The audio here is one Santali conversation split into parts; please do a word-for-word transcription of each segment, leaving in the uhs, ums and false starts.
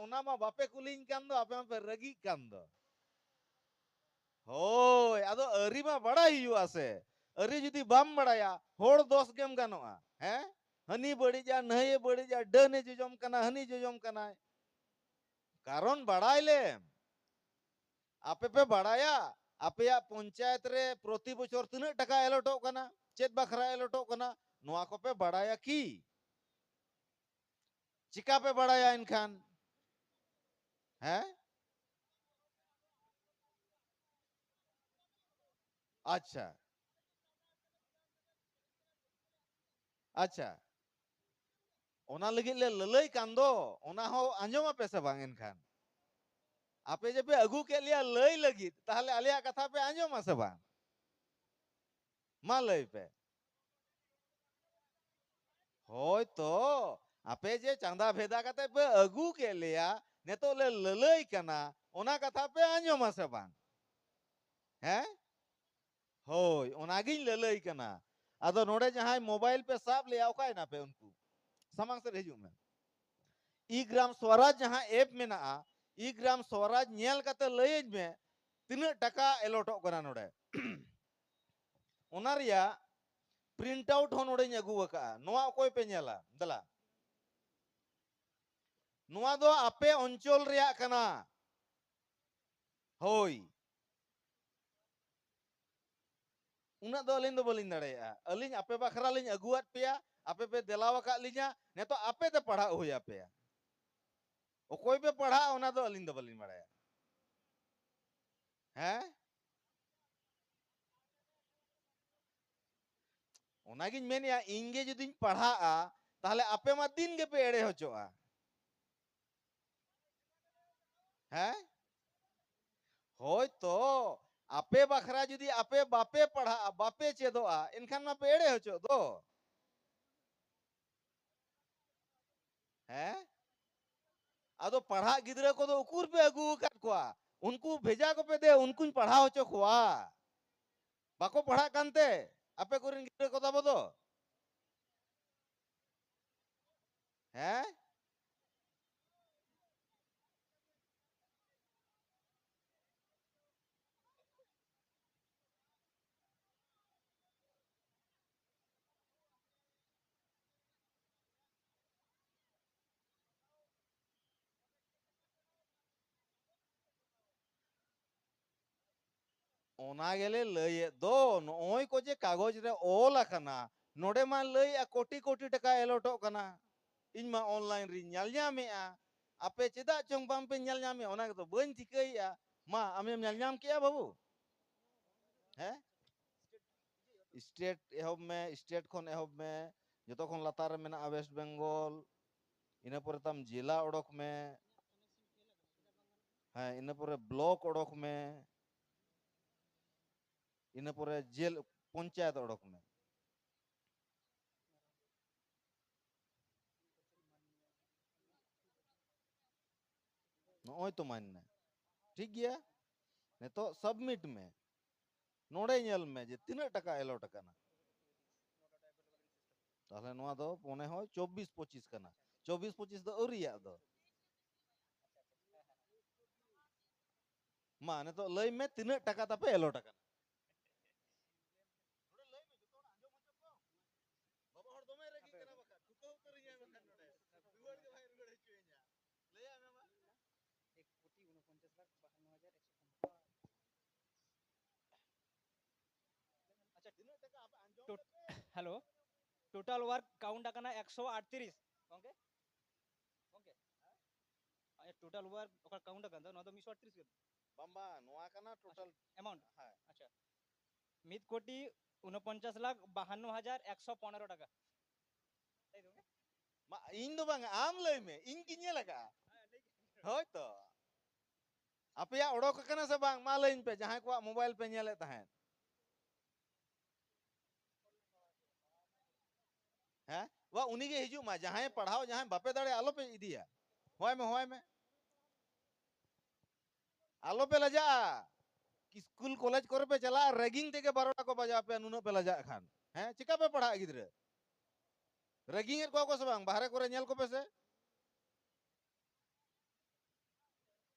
ᱚᱱᱟ ᱢᱟ ᱵᱟᱯᱮ ᱠᱩᱞᱤᱧ ᱠᱟᱱ ᱫᱚ, ᱟᱯᱮ ᱢᱟᱯᱮ ᱨᱟᱹᱜᱤᱜ ᱠᱟᱱ ᱫᱚ᱾ ᱦᱳᱭ, ᱟᱫᱚ ᱟᱹᱨᱤ ᱢᱟ ᱵᱟᱲᱟᱭ ᱦᱩᱭᱩᱜᱼᱟ ᱥᱮ᱾ ᱟᱹᱨᱤ ᱡᱩᱫᱤ ᱵᱟᱢ ᱵᱟᱲᱟᱭᱟ, ᱦᱚᱲ ᱫᱚᱥ ᱜᱮᱢ ᱜᱟᱱᱚᱜᱼᱟ᱾ ᱦᱮᱸ? ᱦᱟᱹᱱᱤ ᱵᱟᱹᱲᱤᱡᱟ, ᱱᱟᱹᱭᱮ ᱵᱟᱹᱲᱤᱡᱟ, ᱰᱟᱹᱱᱮ ᱡᱚᱡᱚᱢ ᱠᱟᱱᱟ, ᱦᱟᱹᱱᱤ ᱡᱚᱡᱚᱢ ᱠᱟᱱᱟᱭ᱾ ᱠᱟᱨᱚᱱ ᱵᱟᱲᱟᱭ ᱞᱮᱢ᱾ ᱟᱯᱮ ᱯᱮ ᱵᱟᱲᱟᱭᱟ, ᱟᱯᱮᱭᱟᱜ ᱯᱚᱧᱪᱟᱭᱮᱛ ᱨᱮ ᱯᱨᱚᱛᱤ ᱵᱚᱪᱷᱚᱨ ᱛᱤᱱᱟᱹᱜ ᱴᱟᱠᱟ ᱮᱞᱚᱴᱚᱜ ᱠᱟᱱᱟ, ᱪᱮᱫ ᱵᱟᱠᱷᱨᱟ ᱮᱞᱚᱴᱚᱜ ᱠᱟᱱᱟ, ᱱᱚᱣᱟ ᱠᱚᱯᱮ ᱵᱟᱲᱟᱭᱟ ᱠᱤ? ᱪᱤᱠᱟ ᱯᱮ ᱵᱟᱲᱟᱭᱟ ᱮᱱᱠᱷᱟᱱ? ᱦᱮᱸ? ᱟᱪᱪᱷᱟ, ᱟᱪᱪᱷᱟ, ᱚᱱᱟ ᱞᱟᱹᱜᱤᱫ ᱞᱮ ᱞᱟᱹᱞᱟᱹᱭ ᱠᱟᱱ ᱫᱚ, ᱚᱱᱟ ᱦᱚᱸ ᱟᱸᱡᱚᱢ ᱟᱯᱮ ᱥᱮ ᱵᱟᱝ ᱮᱱᱠᱷᱟᱱ? ᱟᱯᱮ ᱡᱮ ᱯᱮ ᱟᱹᱜᱩ ᱠᱮᱫ ᱞᱮᱭᱟ ᱞᱟᱹᱭ ᱞᱟᱹᱜᱤᱫ, ᱛᱟᱦᱞᱮ ᱟᱞᱮᱭᱟᱜ ᱠᱟᱛᱷᱟ ᱯᱮ ᱟᱸᱡᱚᱢᱟ ᱥᱮ ᱵᱟᱝ? ᱢᱟ ᱞᱟᱹᱭ ᱯᱮ᱾ ᱦᱳᱭ ᱛᱚ, ᱟᱯᱮ ᱡᱮ ᱪᱟᱸᱫᱟ ᱵᱷᱮᱫᱟ ᱠᱟᱛᱮ ᱯᱮ ᱟᱹᱜᱩ ᱠᱮᱫ ᱞᱮᱭᱟ, ᱱᱤᱛᱚᱜ ᱞᱮ ᱞᱟᱹᱞᱟᱹᱭ ᱠᱟᱱᱟ, ᱚᱱᱟ ᱠᱟᱛᱷᱟ ᱯᱮ ᱟᱸᱡᱚᱢᱟ ᱥᱮ ᱵᱟᱝ? ᱦᱮᱸ? ᱦᱳᱭ, ᱚᱱᱟᱜᱤᱧ ᱞᱟᱹᱞᱟᱹᱭ ᱠᱟᱱᱟ᱾ ᱟᱫᱚ ᱱᱚᱰᱮ ᱡᱟᱦᱟᱸᱭ ᱢᱳᱵᱟᱭᱤᱞ ᱯᱮ ᱥᱟᱵ ᱞᱮᱭᱟ, ᱚᱠᱟᱭᱮᱱᱟ ᱯᱮ ᱩᱱᱠᱩ? ᱥᱟᱢᱟᱝ ᱥᱮᱫ ᱦᱤᱡᱩᱜ ᱢᱮ᱾ ᱤ ᱜᱨᱟᱢ ᱥᱣᱟᱨᱟᱡᱽ ᱡᱟᱦᱟᱸ ᱮᱯ ᱢᱮᱱᱟᱜᱼᱟ, ᱤ ᱜᱨᱟᱢ ᱥᱣᱟᱨᱟᱡᱽ ᱧᱮᱞ ᱠᱟᱛᱮ ᱞᱟᱹᱭᱟᱹᱧ ᱢᱮ, ᱛᱤᱱᱟᱹᱜ ᱴᱟᱠᱟ ᱮᱞᱚᱴᱚᱜ ᱠᱟᱱᱟ ᱱᱚᱰᱮ᱾ ᱚᱱᱟ ᱨᱮᱭᱟᱜ ᱯᱨᱤᱱᱴ ᱟᱣᱩᱴ ᱦᱚᱸ ᱱᱚᱰᱮᱧ ᱟᱹᱜᱩ ᱟᱠᱟᱫᱼᱟ᱾ ᱱᱚᱣᱟ ᱚᱠᱚᱭ ᱯᱮ ᱧᱮᱞᱟ? ᱫᱮᱞᱟ, ᱱᱚᱣᱟ ᱫᱚ ᱟᱯᱮ ᱚᱧᱪᱚᱞ ᱨᱮᱭᱟᱜ ᱠᱟᱱᱟ᱾ ᱦᱳᱭ, ᱩᱱᱟᱹᱜ ᱫᱚ ᱟᱹᱞᱤᱧ ᱫᱚ ᱵᱟᱹᱞᱤᱧ ᱫᱟᱲᱮᱭᱟᱜᱼᱟ᱾ ᱟᱹᱞᱤᱧ ᱟᱯᱮ ᱵᱟᱠᱷᱨᱟ ᱞᱤᱧ ᱟᱹᱜᱩᱣᱟᱫ ᱯᱮᱭᱟ, ᱟᱯᱮ ᱯᱮ ᱫᱮᱞᱟᱣ ᱟᱠᱟᱫ ᱞᱤᱧᱟ, ᱱᱤᱛᱚᱜ ᱟᱯᱮ ᱛᱮ ᱯᱟᱲᱦᱟᱜ ᱦᱩᱭ ᱟᱯᱮᱭᱟ᱾ ᱚᱠᱚᱭ ᱯᱮ ᱯᱟᱲᱦᱟᱜᱼᱟ, ᱚᱱᱟ ᱫᱚ ᱟᱹᱞᱤᱧ ᱫᱚ ᱵᱟᱹᱞᱤᱧ ᱵᱟᱲᱟᱭᱟ᱾ ᱦᱮᱸ? ᱚᱱᱟᱜᱤᱧ ᱢᱮᱱᱮᱫᱼᱟ, ᱤᱧ ᱜᱮ ᱡᱩᱫᱤᱧ ᱯᱟᱲᱦᱟᱜᱼᱟ, ᱛᱟᱦᱞᱮ ᱟᱯᱮ ᱢᱟ ᱫᱤᱱ ᱜᱮᱯᱮ ᱮᱲᱮ ᱦᱚᱪᱚᱜᱼᱟ᱾ ᱦᱮᱸ? ᱦᱳᱭ ᱛᱚ, ᱟᱯᱮ ᱵᱟᱠᱷᱨᱟ ᱡᱩᱫᱤ ᱟᱯᱮ ᱵᱟᱯᱮ ᱯᱟᱲᱦᱟᱜᱼᱟ, ᱵᱟᱯᱮ ᱪᱮᱫᱚᱜᱼᱟ, ᱮᱱᱠᱷᱟᱱ ᱢᱟᱯᱮ ᱮᱲᱮ ᱦᱚᱪᱚᱜ ᱫᱚ᱾ ᱦᱮᱸ? ᱟᱫᱚ ᱯᱟᱲᱦᱟᱜ ᱜᱤᱫᱽᱨᱟᱹ ᱠᱚᱫᱚ ᱩᱠᱩᱨ ᱯᱮ ᱟᱹᱜᱩ ᱟᱠᱟᱫ ᱠᱚᱣᱟ? ᱩᱱᱠᱩ ᱵᱷᱮᱡᱟ ᱠᱚᱯᱮ ᱫᱮ, ᱩᱱᱠᱩᱧ ᱯᱟᱲᱦᱟᱣ ᱦᱚᱪᱚ ᱠᱚᱣᱟ᱾ ᱵᱟᱠᱚ ᱯᱟᱲᱦᱟᱜ ᱠᱟᱱᱛᱮ ᱟᱯᱮ ᱠᱚᱨᱮᱱ ᱜᱤᱫᱽᱨᱟᱹ ᱠᱚ ᱛᱟᱵᱚ ᱫᱚ? ᱦᱮᱸ? ᱚᱱᱟ ᱜᱮᱞᱮ ᱞᱟᱹᱭᱮᱫ ᱫᱚ, ᱱᱚᱜᱼᱚᱭ ᱠᱚ ᱡᱮ ᱠᱟᱜᱚᱡᱽ ᱨᱮ ᱚᱞ ᱟᱠᱟᱱᱟ, ᱱᱚᱰᱮ ᱢᱟ ᱞᱟᱹᱭᱮᱜᱼᱟ ᱠᱳᱴᱤ ᱠᱳᱴᱤ ᱴᱟᱠᱟ ᱮᱞᱚᱴᱚᱜ ᱠᱟᱱᱟ, ᱤᱧ ᱢᱟ online ᱨᱤᱧ ᱧᱮᱞ ᱧᱟᱢᱮᱜᱼᱟ᱾ ᱟᱯᱮ ᱪᱮᱫᱟᱜ ᱪᱚᱝ ᱵᱟᱝᱯᱮ ᱧᱮᱞ ᱧᱟᱢᱮᱜᱼᱟ, ᱚᱱᱟ ᱜᱮᱛᱚ ᱵᱟᱹᱧ ᱴᱷᱤᱠᱟᱹᱭᱮᱜᱼᱟ᱾ ᱢᱟ, ᱟᱢᱮᱢ ᱧᱮᱞ ᱧᱟᱢ ᱠᱮᱜᱼᱟ ᱵᱟᱹᱵᱩ? ᱦᱮᱸ? State ᱮᱦᱚᱵ ᱢᱮ, state ᱠᱷᱚᱱ ᱮᱦᱚᱵ ᱢᱮ, ᱡᱚᱛᱚ ᱠᱷᱚᱱ ᱞᱟᱛᱟᱨ ᱨᱮ ᱢᱮᱱᱟᱜᱼᱟ West Bengal, ᱤᱱᱟᱹ ᱯᱚᱨᱮ ᱛᱟᱢ ᱡᱮᱞᱟ ᱚᱰᱚᱠ ᱢᱮ, ᱦᱮᱸ, ᱤᱱᱟᱹ ᱯᱚᱨᱮ block ᱚᱰᱚᱠ ᱢᱮ, ᱤᱱᱟᱹ ᱯᱚᱨᱮ ᱡᱮᱞ, ᱯᱚᱧᱪᱟᱭᱮᱛ ᱚᱰᱚᱠ ᱢᱮ᱾ ᱱᱚᱜᱼᱚᱭ ᱛᱚ ᱢᱟᱱᱱᱟ᱾ ᱴᱷᱤᱠ ᱜᱮᱭᱟ, ᱱᱤᱛᱚᱜ submit ᱢᱮ᱾ ᱱᱚᱰᱮ ᱧᱮᱞ ᱢᱮ ᱡᱮ ᱛᱤᱱᱟᱹᱜ ᱴᱟᱠᱟ allot ᱟᱠᱟᱱᱟ᱾ ᱛᱟᱦᱞᱮ ᱱᱚᱣᱟ ᱫᱚ ᱢᱚᱱᱮ ᱦᱚᱭ ᱪᱚᱵᱵᱤᱥ ᱯᱚᱸᱪᱤᱥ ᱠᱟᱱᱟ᱾ ᱪᱚᱵᱵᱤᱥ ᱯᱚᱸᱪᱤᱥ ᱫᱚ ᱟᱹᱣᱨᱤᱭᱟᱜ ᱫᱚ᱾ ᱢᱟ ᱱᱤᱛᱚᱜ ᱞᱟᱹᱭ ᱢᱮ, ᱛᱤᱱᱟᱹᱜ ᱴᱟᱠᱟ ᱛᱟᱯᱮ allot ᱟᱠᱟᱱᱟ? ᱱᱚᱰᱮ ᱞᱟᱹᱭ ᱢᱮ, ᱡᱚᱛᱚ ᱦᱚᱲ ᱟᱸᱡᱚᱢ ᱦᱚᱪᱚ ᱠᱚᱢ᱾ ᱵᱟᱵᱟ ᱦᱚᱲ ᱫᱚᱢᱮ ᱨᱟᱹᱜᱤᱜ ᱠᱟᱱᱟ ᱵᱟᱠᱷᱟᱱ, ᱴᱷᱩᱠᱟᱹ ᱩᱛᱟᱹᱨᱤᱧᱟᱭ ᱵᱟᱠᱷᱟᱱ ᱱᱚᱰᱮ᱾ ᱨᱩᱣᱟᱹᱲ ᱜᱮ ᱵᱟᱭ ᱨᱩᱣᱟᱹᱲ ᱦᱚᱪᱚᱭᱤᱧᱟ᱾ ᱞᱟᱹᱭᱟᱭ ᱢᱮ ᱢᱟ᱾ ᱮᱠ ᱠᱳᱴᱤ ᱩᱱᱚᱯᱚᱧᱪᱟᱥ ᱞᱟᱠᱷ ᱵᱟᱦᱟᱱᱱᱚ ᱦᱟᱡᱟᱨ ᱮᱠᱥᱚ ᱯᱚᱱᱨᱚ᱾ ᱟᱪᱪᱷᱟ, ᱛᱤᱱᱟᱹᱜ ᱴᱟᱠᱟ ᱟᱯᱮ ᱟᱸᱡᱚᱢ ᱴᱳᱴ-, ᱯᱮ? Hello, total work count ᱟᱠᱟᱱᱟ ᱮᱠᱥᱚ ᱟᱴᱛᱨᱤᱥ᱾ ᱜᱚᱝᱠᱮ? ᱜᱚᱝᱠᱮ? ᱟᱪᱪᱷᱟ, total work ᱚᱠᱟ count ᱟᱠᱟᱱ ᱫᱚ, ᱱᱚᱣᱟ ᱫᱚ ᱢᱤᱫᱥᱚ ᱟᱴᱛᱨᱤᱥ ᱜᱮ᱾ ᱵᱟᱝ, ᱵᱟᱝ, ᱱᱚᱣᱟ ᱠᱟᱱᱟ total᱾ ᱟᱪᱪᱷᱟ, amount? ᱦᱮᱸ᱾ ᱟᱪᱪᱷᱟ, ᱢᱤᱫ ᱠᱳᱴᱤ ᱩᱱᱚᱯᱚᱧᱪᱟᱥ ᱞᱟᱠᱷ ᱵᱟᱦᱟᱱᱱᱚ ᱦᱟᱡᱟᱨ ᱮᱠᱥᱚ ᱯᱚᱱᱮᱨᱚ ᱴᱟᱠᱟ᱾ ᱛᱟᱭ ᱛᱚ ᱜᱚᱝᱠᱮ? ᱢᱟ, ᱤᱧ ᱫᱚ ᱵᱟᱝ, ᱟᱢ ᱞᱟᱹᱭ ᱢᱮ, ᱤᱧ ᱠᱤᱧ ᱧᱮᱞ ᱟᱠᱟᱜᱼᱟ᱾ ᱦᱮᱸ, ᱞᱟᱹᱭ ᱠᱮᱫ ᱜᱤᱧ᱾ ᱦᱳᱭ ᱛᱚ᱾ ᱟᱯᱮᱭᱟᱜ ᱚᱰᱚᱠ ᱟᱠᱟᱱᱟ ᱥᱮ ᱵᱟᱝ? ᱢᱟ ᱞᱟᱹᱭᱟᱹᱧ ᱯᱮ, ᱡᱟᱦᱟᱸᱭ ᱠᱚᱣᱟᱜ mobile ᱯᱮ ᱧᱮᱞᱮᱫ ᱛᱟᱦᱮᱸᱫ᱾ ᱦᱮᱸ? ᱵᱟ, ᱩᱱᱤ ᱜᱮ ᱦᱤᱡᱩᱜ ᱢᱟ᱾ ᱡᱟᱦᱟᱸᱭ ᱯᱟᱲᱦᱟᱣ, ᱡᱟᱦᱟᱸᱭ ᱵᱟᱯᱮ ᱫᱟᱲᱮᱭᱟᱜᱼᱟ, ᱟᱞᱚᱯᱮ ᱤᱫᱤᱭᱟ᱾ ᱦᱚᱦᱚᱭ ᱢᱮ, ᱦᱚᱦᱚᱭ ᱢᱮ᱾ ᱟᱞᱚᱯᱮ ᱞᱟᱡᱟᱜᱼᱟ᱾ ᱥᱠᱩᱞ ᱠᱚᱞᱮᱡᱽ ᱠᱚᱨᱮ ᱯᱮ ᱪᱟᱞᱟᱜᱼᱟ, ragging ᱛᱮᱜᱮ ᱵᱟᱨᱚᱴᱟ ᱠᱚ ᱵᱟᱡᱟᱣ ᱯᱮᱭᱟ, ᱱᱩᱱᱟᱹᱜ ᱯᱮ ᱞᱟᱡᱟᱜ ᱠᱷᱟᱱ᱾ ᱦᱮᱸ? ᱪᱮᱠᱟ ᱯᱮ ᱯᱟᱲᱦᱟᱜᱼᱟ ᱜᱤᱫᱽᱨᱟᱹ? Ragging ᱮᱫ ᱠᱚᱣᱟ ᱠᱚ ᱥᱮ ᱵᱟᱝ? ᱵᱟᱦᱨᱮ ᱠᱚᱨᱮ ᱧᱮᱞ ᱠᱚᱯᱮ ᱥᱮ᱾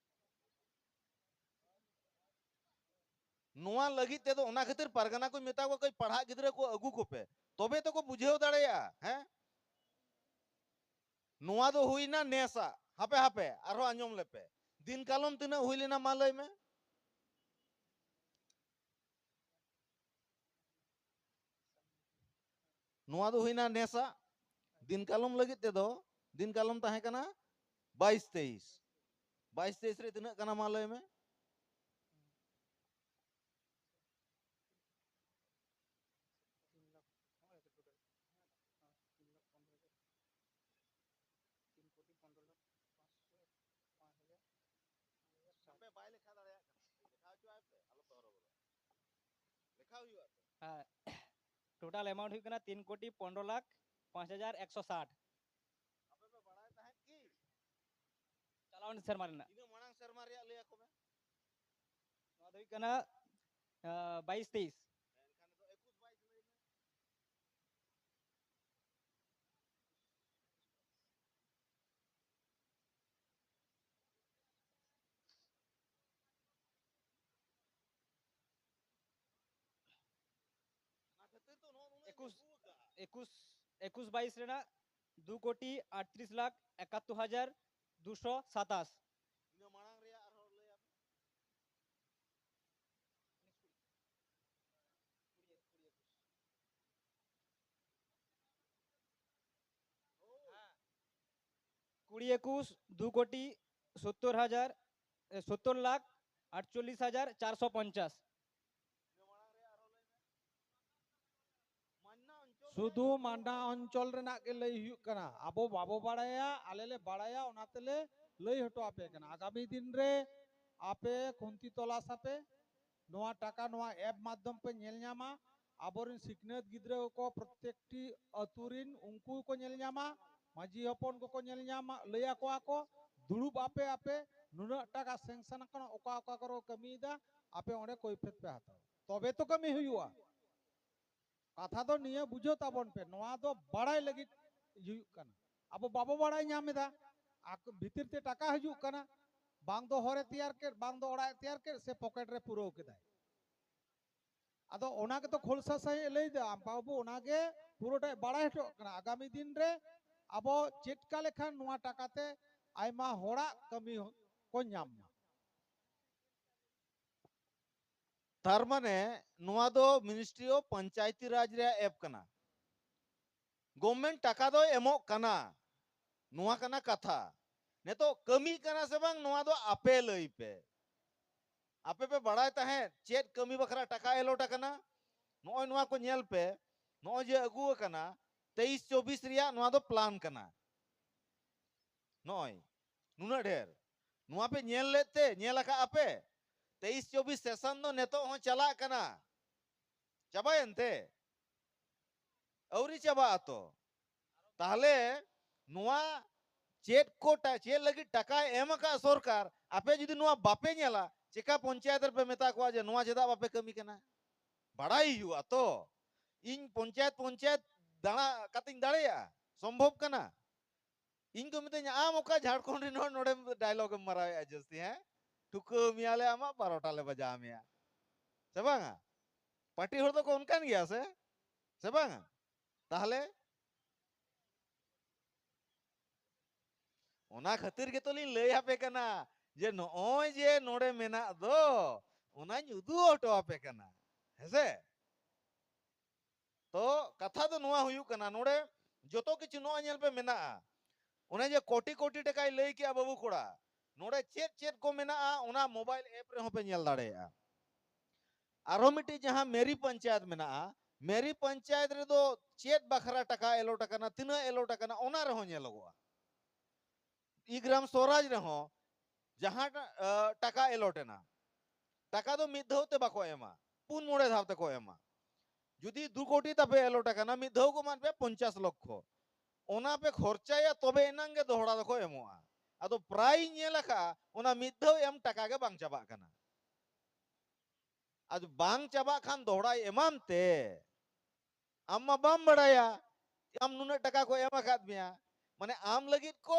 ᱱᱚᱣᱟ ᱞᱟᱹᱜᱤᱫ ᱛᱮᱫᱚ, ᱚᱱᱟ ᱠᱷᱟᱹᱛᱤᱨ ᱯᱟᱨᱜᱟᱱᱟ ᱠᱚᱧ ᱢᱮᱛᱟ ᱠᱚᱣᱟ, ᱠᱟᱹᱡ ᱯᱟᱲᱦᱟᱜ ᱜᱤᱫᱽᱨᱟᱹ ᱠᱚ ᱟᱹᱜᱩ ᱠᱚᱯᱮ, ᱛᱚᱵᱮ ᱛᱚᱠᱚ ᱵᱩᱡᱷᱟᱹᱣ ᱫᱟᱲᱮᱭᱟᱜᱼᱟ᱾ ᱦᱮᱸ, ᱱᱚᱣᱟ ᱫᱚ ᱦᱩᱭᱱᱟ ᱱᱮᱥᱟᱜ᱾ ᱦᱟᱯᱮ, ᱦᱟᱯᱮ, ᱟᱨᱦᱚᱸ ᱟᱸᱡᱚᱢ ᱞᱮᱯᱮ᱾ ᱫᱤᱱ ᱠᱟᱞᱚᱢ ᱛᱤᱱᱟᱹᱜ ᱦᱩᱭ ᱞᱮᱱᱟ, ᱢᱟ ᱞᱟᱹᱭ ᱢᱮ? ᱱᱚᱣᱟ ᱫᱚ ᱦᱩᱭᱱᱟ ᱱᱮᱥᱟᱜ᱾ ᱫᱤᱱ ᱠᱟᱞᱚᱢ ᱞᱟᱹᱜᱤᱫ ᱛᱮᱫᱚ, ᱫᱤᱱ ᱠᱟᱞᱚᱢ ᱛᱟᱦᱮᱸ ᱠᱟᱱᱟ ᱵᱟᱭᱤᱥ ᱛᱮᱭᱤᱥ᱾ ᱵᱟᱭᱤᱥ ᱛᱮᱭᱤᱥ ᱨᱮ ᱛᱤᱱᱟᱹᱜ ᱠᱟᱱᱟ, ᱢᱟ ᱞᱟᱹᱭ ᱢᱮ? ᱛᱤᱱ ᱞᱟᱠᱷ, ᱦᱚᱸᱜᱼᱚᱭ ᱛᱚ ᱴᱳᱴᱟᱞ᱾ ᱦᱮᱸ, ᱛᱤᱱ ᱞᱟᱠᱷ ᱯᱚᱱᱨᱚ ᱦᱟᱡᱟᱨ᱾ ᱛᱤᱱ ᱠᱳᱴᱤ ᱯᱚᱱᱨᱚ ᱞᱟᱠᱷ ᱯᱟᱸᱪᱥᱚ, ᱯᱟᱸᱪ ᱦᱟᱡᱟᱨ᱾ ᱟᱯᱮ ᱵᱟᱭ ᱞᱮᱠᱷᱟ ᱫᱟᱲᱮᱭᱟᱜ ᱠᱟᱱᱟ᱾ ᱞᱮᱠᱷᱟ ᱦᱚᱪᱚᱣᱟᱭ ᱯᱮ, ᱟᱞᱚ ᱯᱮ ᱦᱚᱨᱚᱵᱚᱨᱚ᱾ ᱞᱮᱠᱷᱟ ᱦᱩᱭᱩᱜᱼᱟ ᱛᱚ᱾ ᱦᱮᱸ, ᱴᱳᱴᱟᱞ ᱮᱢᱟᱣᱩᱱᱴ ᱦᱩᱭᱩᱜ ᱠᱟᱱᱟ ᱛᱤᱱ ᱠᱳᱴᱤ ᱯᱚᱱᱨᱚ ᱞᱟᱠᱷ ᱯᱟᱸᱪ ᱦᱟᱡᱟᱨ ᱮᱠᱥᱚ ᱥᱟᱴ᱾ ᱟᱯᱮ ᱯᱮ ᱵᱟᱲᱟᱭ ᱛᱟᱦᱮᱸᱫ ᱠᱤ? ᱪᱟᱞᱟᱣᱮᱱ ᱥᱮᱨᱢᱟ ᱨᱮᱱᱟᱜ᱾ ᱤᱱᱟᱹ ᱢᱟᱲᱟᱝ ᱥᱮᱨᱢᱟ ᱨᱮᱭᱟᱜ ᱞᱟᱹᱭ ᱟᱠᱚ ᱢᱮ᱾ ᱱᱚᱣᱟ ᱫᱚ ᱦᱩᱭᱩᱜ ᱠᱟᱱᱟ, ᱟᱸ, ᱵᱟᱭᱤᱥ ᱛᱮᱭᱤᱥ᱾ ᱮᱱᱠᱷᱟᱱ ᱫᱚ ᱮᱠᱩᱥ ᱵᱟᱭᱤᱥ ᱞᱟᱹᱭ ᱢᱮ᱾ ᱚᱱᱟ ᱠᱷᱟᱹᱛᱤᱨ ᱛᱚ ᱱᱚᱜᱼᱚ ᱱᱩᱱᱟᱹᱜ ᱮᱠᱩᱥ, ᱧᱟᱹᱜᱩ ᱟᱠᱟᱜᱼᱟ᱾ ᱮᱠᱩᱥ, ᱮᱠᱩᱥ ᱵᱟᱭᱤᱥ ᱨᱮᱱᱟᱜ ᱫᱩ ᱠᱳᱴᱤ ᱟᱴᱛᱨᱤᱥ ᱞᱟᱠᱷ ᱮᱠᱟᱛᱛᱳᱨ ᱦᱟᱡᱟᱨ ᱫᱩᱥᱚ ᱥᱟᱛᱟᱥ᱾ ᱤᱱᱟᱹ ᱢᱟᱲᱟᱝ ᱨᱮᱭᱟᱜ ᱟᱨᱦᱚᱸ ᱞᱟᱹᱭ ᱟᱯᱮ᱾ ᱠᱩᱲᱤ ᱮᱠᱩᱥ ᱫᱩ ᱠᱳᱴᱤ ᱥᱳᱛᱛᱳᱨ ᱦᱟᱡᱟᱨ, ᱮ, ᱥᱳᱛᱛᱳᱨ ᱞᱟᱠᱷ ᱟᱴᱪᱚᱞᱞᱤᱥ ᱦᱟᱡᱟᱨ ᱪᱟᱨᱥᱚ ᱯᱚᱧᱪᱟᱥ᱾ ᱥᱩᱫᱷᱩ ᱢᱟᱱᱰᱟ ᱚᱧᱪᱚᱞ ᱨᱮᱱᱟᱜ ᱜᱮ ᱞᱟᱹᱭ ᱦᱩᱭᱩᱜ ᱠᱟᱱᱟ᱾ ᱟᱵᱚ ᱵᱟᱵᱚ ᱵᱟᱲᱟᱭᱟ, ᱟᱞᱮ ᱞᱮ ᱵᱟᱲᱟᱭᱟ, ᱚᱱᱟ ᱛᱮᱞᱮ ᱞᱟᱹᱭ ᱦᱚᱴᱚ ᱟᱯᱮ ᱠᱟᱱᱟ᱾ ᱟᱜᱟᱢᱤ ᱫᱤᱱ ᱨᱮ ᱟᱯᱮ ᱠᱷᱩᱱᱛᱤ ᱛᱚᱞᱟᱥ ᱟᱯᱮ, ᱱᱚᱣᱟ ᱴᱟᱠᱟ ᱱᱚᱣᱟ ᱮᱯ ᱢᱟᱫᱽᱫᱷᱚᱢ ᱯᱮ ᱧᱮᱞ ᱧᱟᱢᱟ᱾ ᱟᱵᱚᱨᱮᱱ ᱥᱤᱠᱷᱱᱟᱹᱛ ᱜᱤᱫᱽᱨᱟᱹ ᱠᱚ ᱯᱨᱚᱛᱮᱠᱴᱤ ᱟᱹᱛᱩ ᱨᱤᱱ ᱩᱱᱠᱩ ᱠᱚ ᱧᱮᱞ ᱧᱟᱢᱟ, ᱢᱟᱹᱡᱷᱤ ᱦᱚᱯᱚᱱ ᱠᱚᱠᱚ ᱧᱮᱞ ᱧᱟᱢᱟ, ᱞᱟᱹᱭ ᱟᱠᱚᱣᱟ ᱠᱚ, ᱫᱩᱲᱩᱵ ᱟᱯᱮ, ᱟᱯᱮ ᱱᱩᱱᱟᱹᱜ ᱴᱟᱠᱟ ᱥᱮᱝᱥᱚᱱ ᱟᱠᱟᱱᱟ, ᱚᱠᱟ ᱚᱠᱟ ᱠᱚᱨᱮ ᱠᱚ ᱠᱟᱹᱢᱤᱭᱮᱫᱟ, ᱟᱯᱮ ᱚᱸᱰᱮ ᱠᱟᱹᱭᱯᱷᱟᱹᱛ ᱯᱮ ᱦᱟᱛᱟᱣᱟ, ᱛᱚᱵᱮ ᱛᱚ ᱠᱟᱹᱢᱤ ᱦᱩᱭᱩᱜᱼᱟ᱾ ᱠᱟᱛᱷᱟ ᱫᱚ ᱱᱤᱭᱟᱹ ᱵᱩᱡᱷᱟᱹᱣ ᱛᱟᱵᱚᱱ ᱯᱮ, ᱱᱚᱣᱟ ᱫᱚ ᱵᱟᱲᱟᱭ ᱞᱟᱹᱜᱤᱫ ᱦᱩᱭᱩᱜ ᱠᱟᱱᱟ᱾ ᱟᱵᱚ ᱵᱟᱵᱚ ᱵᱟᱲᱟᱭ ᱧᱟᱢ ᱮᱫᱟ, ᱟᱠᱚ ᱵᱷᱤᱛᱤᱨ ᱛᱮ ᱴᱟᱠᱟ ᱦᱤᱡᱩᱜ ᱠᱟᱱᱟ, ᱵᱟᱝ ᱫᱚ ᱦᱚᱨᱮ ᱛᱮᱭᱟᱨ ᱠᱮᱫ, ᱵᱟᱝ ᱫᱚ ᱚᱲᱟᱜ ᱮ ᱛᱮᱭᱟᱨ ᱠᱮᱫ, ᱥᱮ ᱯᱚᱠᱮᱴ ᱨᱮ ᱯᱩᱨᱟᱹᱣ ᱠᱮᱫᱟᱭ᱾ ᱟᱫᱚ ᱚᱱᱟ ᱜᱮᱛᱚ ᱠᱷᱚᱞᱥᱟ ᱥᱟᱺᱦᱤᱡ ᱮ ᱞᱟᱹᱭ ᱮᱫᱟ, ᱵᱟᱹᱵᱩ, ᱚᱱᱟ ᱜᱮ ᱯᱩᱨᱟᱹᱴᱟᱭ ᱵᱟᱲᱟᱭ ᱦᱚᱪᱚᱜ ᱠᱟᱱᱟ᱾ ᱟᱜᱟᱢᱤ ᱫᱤᱱ ᱨᱮ ᱟᱵᱚ ᱪᱮᱫ ᱠᱟ ᱞᱮᱠᱷᱟᱱ ᱱᱚᱣᱟ ᱴᱟᱠᱟ ᱛᱮ ᱟᱭᱢᱟ ᱦᱚᱲᱟᱜ ᱠᱟᱹᱢᱤ ᱠᱚ ᱧᱟᱢ ᱢᱟ᱾ ᱛᱟᱨ ᱢᱟᱱᱮ ᱱᱚᱣᱟ ᱫᱚ ᱢᱤᱱᱤᱥᱴᱨᱤ ᱚᱯᱷ ᱯᱚᱧᱪᱟᱭᱛᱤ ᱨᱟᱡᱽ ᱨᱮᱭᱟᱜ ᱮᱯ ᱠᱟᱱᱟ᱾ ᱜᱚᱵᱷᱢᱮᱱᱴ ᱴᱟᱠᱟ ᱫᱚᱭ ᱮᱢᱚᱜ ᱠᱟᱱᱟ, ᱱᱚᱣᱟ ᱠᱟᱱᱟ ᱠᱟᱛᱷᱟ᱾ ᱱᱤᱛᱚᱜ ᱠᱟᱹᱢᱤᱜ ᱠᱟᱱᱟ ᱥᱮ ᱵᱟᱝ, ᱱᱚᱣᱟ ᱫᱚ ᱟᱯᱮ ᱞᱟᱹᱭ ᱯᱮ᱾ ᱟᱯᱮ ᱯᱮ ᱵᱟᱲᱟᱭ ᱛᱟᱦᱮᱸᱫ ᱪᱮᱫ ᱠᱟᱹᱢᱤ ᱵᱟᱠᱷᱨᱟ ᱴᱟᱠᱟ ᱮᱞᱚᱴ ᱟᱠᱟᱱᱟ? ᱱᱚᱜᱼᱚᱭ ᱱᱚᱣᱟ ᱠᱚ ᱧᱮᱞ ᱯᱮ, ᱱᱚᱜᱼᱚᱭ ᱡᱮ ᱟᱹᱜᱩ ᱟᱠᱟᱱᱟ ᱛᱮᱭᱤᱥ ᱪᱚᱵᱵᱤᱥ ᱨᱮᱭᱟᱜ, ᱱᱚᱣᱟ ᱫᱚ ᱯᱞᱟᱱ ᱠᱟᱱᱟ᱾ ᱱᱚᱜᱼᱚᱭ ᱱᱩᱱᱟᱹᱜ ᱰᱷᱮᱨ, ᱱᱚᱣᱟ ᱯᱮ ᱧᱮᱞ ᱞᱮᱫ ᱛᱮ, ᱧᱮᱞ ᱟᱠᱟᱫ ᱟᱯᱮ? ᱛᱮᱭᱤᱥ ᱪᱚᱵᱵᱤᱥ ᱥᱮᱥᱚᱱ ᱫᱚ ᱱᱤᱛᱚᱜ ᱦᱚᱸ ᱪᱟᱞᱟᱜ ᱠᱟᱱᱟ, ᱪᱟᱵᱟᱭᱮᱱ ᱛᱮ? ᱟᱹᱣᱨᱤ ᱪᱟᱵᱟᱜ ᱟᱛᱚ᱾ ᱛᱟᱦᱞᱮ ᱱᱚᱣᱟ ᱪᱮᱫ ᱠᱚ ᱴᱟ-, ᱪᱮᱫ ᱞᱟᱹᱜᱤᱫ ᱴᱟᱠᱟᱭ ᱮᱢ ᱟᱠᱟᱫ ᱥᱚᱨᱠᱟᱨ, ᱟᱯᱮ ᱡᱩᱫᱤ ᱱᱚᱣᱟ ᱵᱟᱯᱮ ᱧᱮᱞᱟ, ᱪᱮᱠᱟ ᱯᱚᱧᱪᱟᱭᱮᱛ ᱨᱮᱯᱮ ᱢᱮᱛᱟ ᱠᱚᱣᱟ ᱡᱮ ᱱᱚᱣᱟ ᱪᱮᱫᱟᱜ ᱵᱟᱯᱮ ᱠᱟᱹᱢᱤ ᱠᱟᱱᱟ? ᱵᱟᱲᱟᱭ ᱦᱩᱭᱩᱜᱼᱟ ᱛᱚ᱾ ᱤᱧ ᱯᱚᱧᱪᱟᱭᱮᱛ ᱯᱚᱧᱪᱟᱭᱮᱛ ᱫᱟᱬᱟ ᱠᱟᱛᱮᱧ ᱫᱟᱲᱮᱭᱟᱜᱼᱟ? ᱥᱚᱢᱵᱷᱚᱵ ᱠᱟᱱᱟ? ᱤᱧ ᱠᱚ ᱢᱤᱛᱟᱹᱧᱟ, "ᱟᱢ ᱚᱠᱟ ᱡᱷᱟᱲᱠᱷᱚᱸᱰ ᱨᱮᱱ ᱦᱚᱲ ᱱᱚᱰᱮ ᱰᱟᱭᱞᱚᱜ ᱮᱢ ᱢᱟᱨᱟᱣᱮᱫᱼᱟ ᱡᱟᱹᱥᱛᱤ, ᱦᱮᱸ? ᱴᱷᱩᱠᱟᱹᱣ ᱢᱮᱭᱟᱞᱮ, ᱟᱢᱟᱜ ᱵᱟᱨᱚᱴᱟ ᱞᱮ ᱵᱟᱡᱟᱣ ᱢᱮᱭᱟ, ᱥᱮ ᱵᱟᱝᱟ?" ᱯᱟᱹᱴᱤ ᱦᱚᱲ ᱫᱚᱠᱚ ᱚᱱᱠᱟᱱ ᱜᱮᱭᱟ ᱥᱮ, ᱥᱮ ᱵᱟᱝᱟ? ᱛᱟᱦᱞᱮ ᱚᱱᱟ ᱠᱷᱟᱹᱛᱤᱨ ᱜᱮᱛᱚ ᱞᱤᱧ ᱞᱟᱹᱭ ᱟᱯᱮ ᱠᱟᱱᱟ ᱡᱮ ᱱᱚᱜᱼᱚᱭ ᱡᱮ ᱱᱚᱰᱮ ᱢᱮᱱᱟᱜ ᱫᱚ, ᱚᱱᱟᱧ ᱩᱫᱩᱜ ᱦᱚᱴᱚ ᱟᱯᱮ ᱠᱟᱱᱟ, ᱦᱮᱸᱥᱮ? ᱛᱚ ᱠᱟᱛᱷᱟ ᱫᱚ ᱱᱚᱣᱟ ᱦᱩᱭᱩᱜ ᱠᱟᱱᱟ, ᱱᱚᱰᱮ ᱡᱚᱛᱚ ᱠᱤᱪᱷᱩ ᱱᱚᱜᱼᱚᱭ ᱧᱮᱞ ᱯᱮ ᱢᱮᱱᱟᱜᱼᱟ᱾ ᱚᱱᱮ ᱡᱮ ᱠᱳᱴᱤ ᱠᱳᱴᱤ ᱴᱟᱠᱟᱭ ᱞᱟᱹᱭ ᱠᱮᱜᱼᱟ ᱵᱟᱹᱵᱩ ᱠᱚᱲᱟ, ᱱᱚᱰᱮ ᱪᱮᱫ ᱪᱮᱫ ᱠᱚ ᱢᱮᱱᱟᱜᱼᱟ, ᱚᱱᱟ ᱢᱳᱵᱟᱭᱤᱞ ᱮᱯ ᱨᱮᱦᱚᱸ ᱯᱮ ᱧᱮᱞ ᱫᱟᱲᱮᱭᱟᱜᱼᱟ᱾ ᱟᱨᱦᱚᱸ ᱢᱤᱫᱴᱤᱡ ᱡᱟᱦᱟᱸ ᱢᱮᱨᱤ ᱯᱚᱧᱪᱟᱭᱮᱛ ᱢᱮᱱᱟᱜᱼᱟ, ᱢᱮᱨᱤ ᱯᱚᱧᱪᱟᱭᱮᱛ ᱨᱮᱫᱚ ᱪᱮᱫ ᱵᱟᱠᱷᱨᱟ ᱴᱟᱠᱟ ᱮᱞᱚᱴ ᱟᱠᱟᱱᱟ, ᱛᱤᱱᱟᱹᱜ ᱮᱞᱚᱴ ᱟᱠᱟᱱᱟ, ᱚᱱᱟ ᱨᱮᱦᱚᱸ ᱧᱮᱞᱚᱜᱚᱜᱼᱟ᱾ ᱤ ᱜᱨᱟᱢ ᱥᱚᱨᱟᱡᱽ ᱨᱮᱦᱚᱸ ᱡᱟᱦᱟᱸ ᱴᱟ-, ᱟ, ᱴᱟᱠᱟ ᱮᱞᱚᱴ ᱮᱱᱟ, ᱴᱟᱠᱟ ᱫᱚ ᱢᱤᱫ ᱫᱷᱟᱣ ᱛᱮ ᱵᱟᱠᱚ ᱮᱢᱟ, ᱯᱩᱱ ᱢᱚᱬᱮ ᱫᱷᱟᱣ ᱛᱮᱠᱚ ᱮᱢᱟ᱾ ᱡᱩᱫᱤ ᱫᱩ ᱠᱳᱴᱤ ᱛᱟᱯᱮ ᱮᱞᱚᱴ ᱟᱠᱟᱱᱟ, ᱢᱤᱫ ᱫᱷᱟᱣ ᱠᱚ ᱮᱢᱟᱫ ᱯᱮᱭᱟ ᱯᱚᱧᱪᱟᱥ ᱞᱚᱠᱠᱷᱚ, ᱚᱱᱟ ᱯᱮ ᱠᱷᱚᱨᱪᱟᱭᱟ, ᱛᱚᱵᱮ ᱮᱱᱟᱝ ᱜᱮ ᱫᱚᱦᱲᱟ ᱫᱚᱠᱚ ᱮᱢᱚᱜᱼᱟ᱾ ᱟᱫᱚ ᱯᱨᱟᱭᱤᱧ ᱧᱮᱞ ᱟᱠᱟᱫᱼᱟ, ᱚᱱᱟ ᱢᱤᱫ ᱫᱷᱟᱣ ᱮᱢ ᱴᱟᱠᱟ ᱜᱮ ᱵᱟᱝ ᱪᱟᱵᱟᱜ ᱠᱟᱱᱟ᱾ ᱟᱫᱚ ᱵᱟᱝ ᱪᱟᱵᱟᱜ ᱠᱷᱟᱱ ᱫᱚᱦᱲᱟᱭ ᱮᱢᱟᱢ ᱛᱮ? ᱟᱢ ᱢᱟ ᱵᱟᱢ ᱵᱟᱲᱟᱭᱟ ᱟᱢ ᱱᱩᱱᱟᱹᱜ ᱴᱟᱠᱟ ᱠᱚ ᱮᱢ ᱟᱠᱟᱫ ᱢᱮᱭᱟ, ᱢᱟᱱᱮ ᱟᱢ ᱞᱟᱹᱜᱤᱫ ᱠᱚ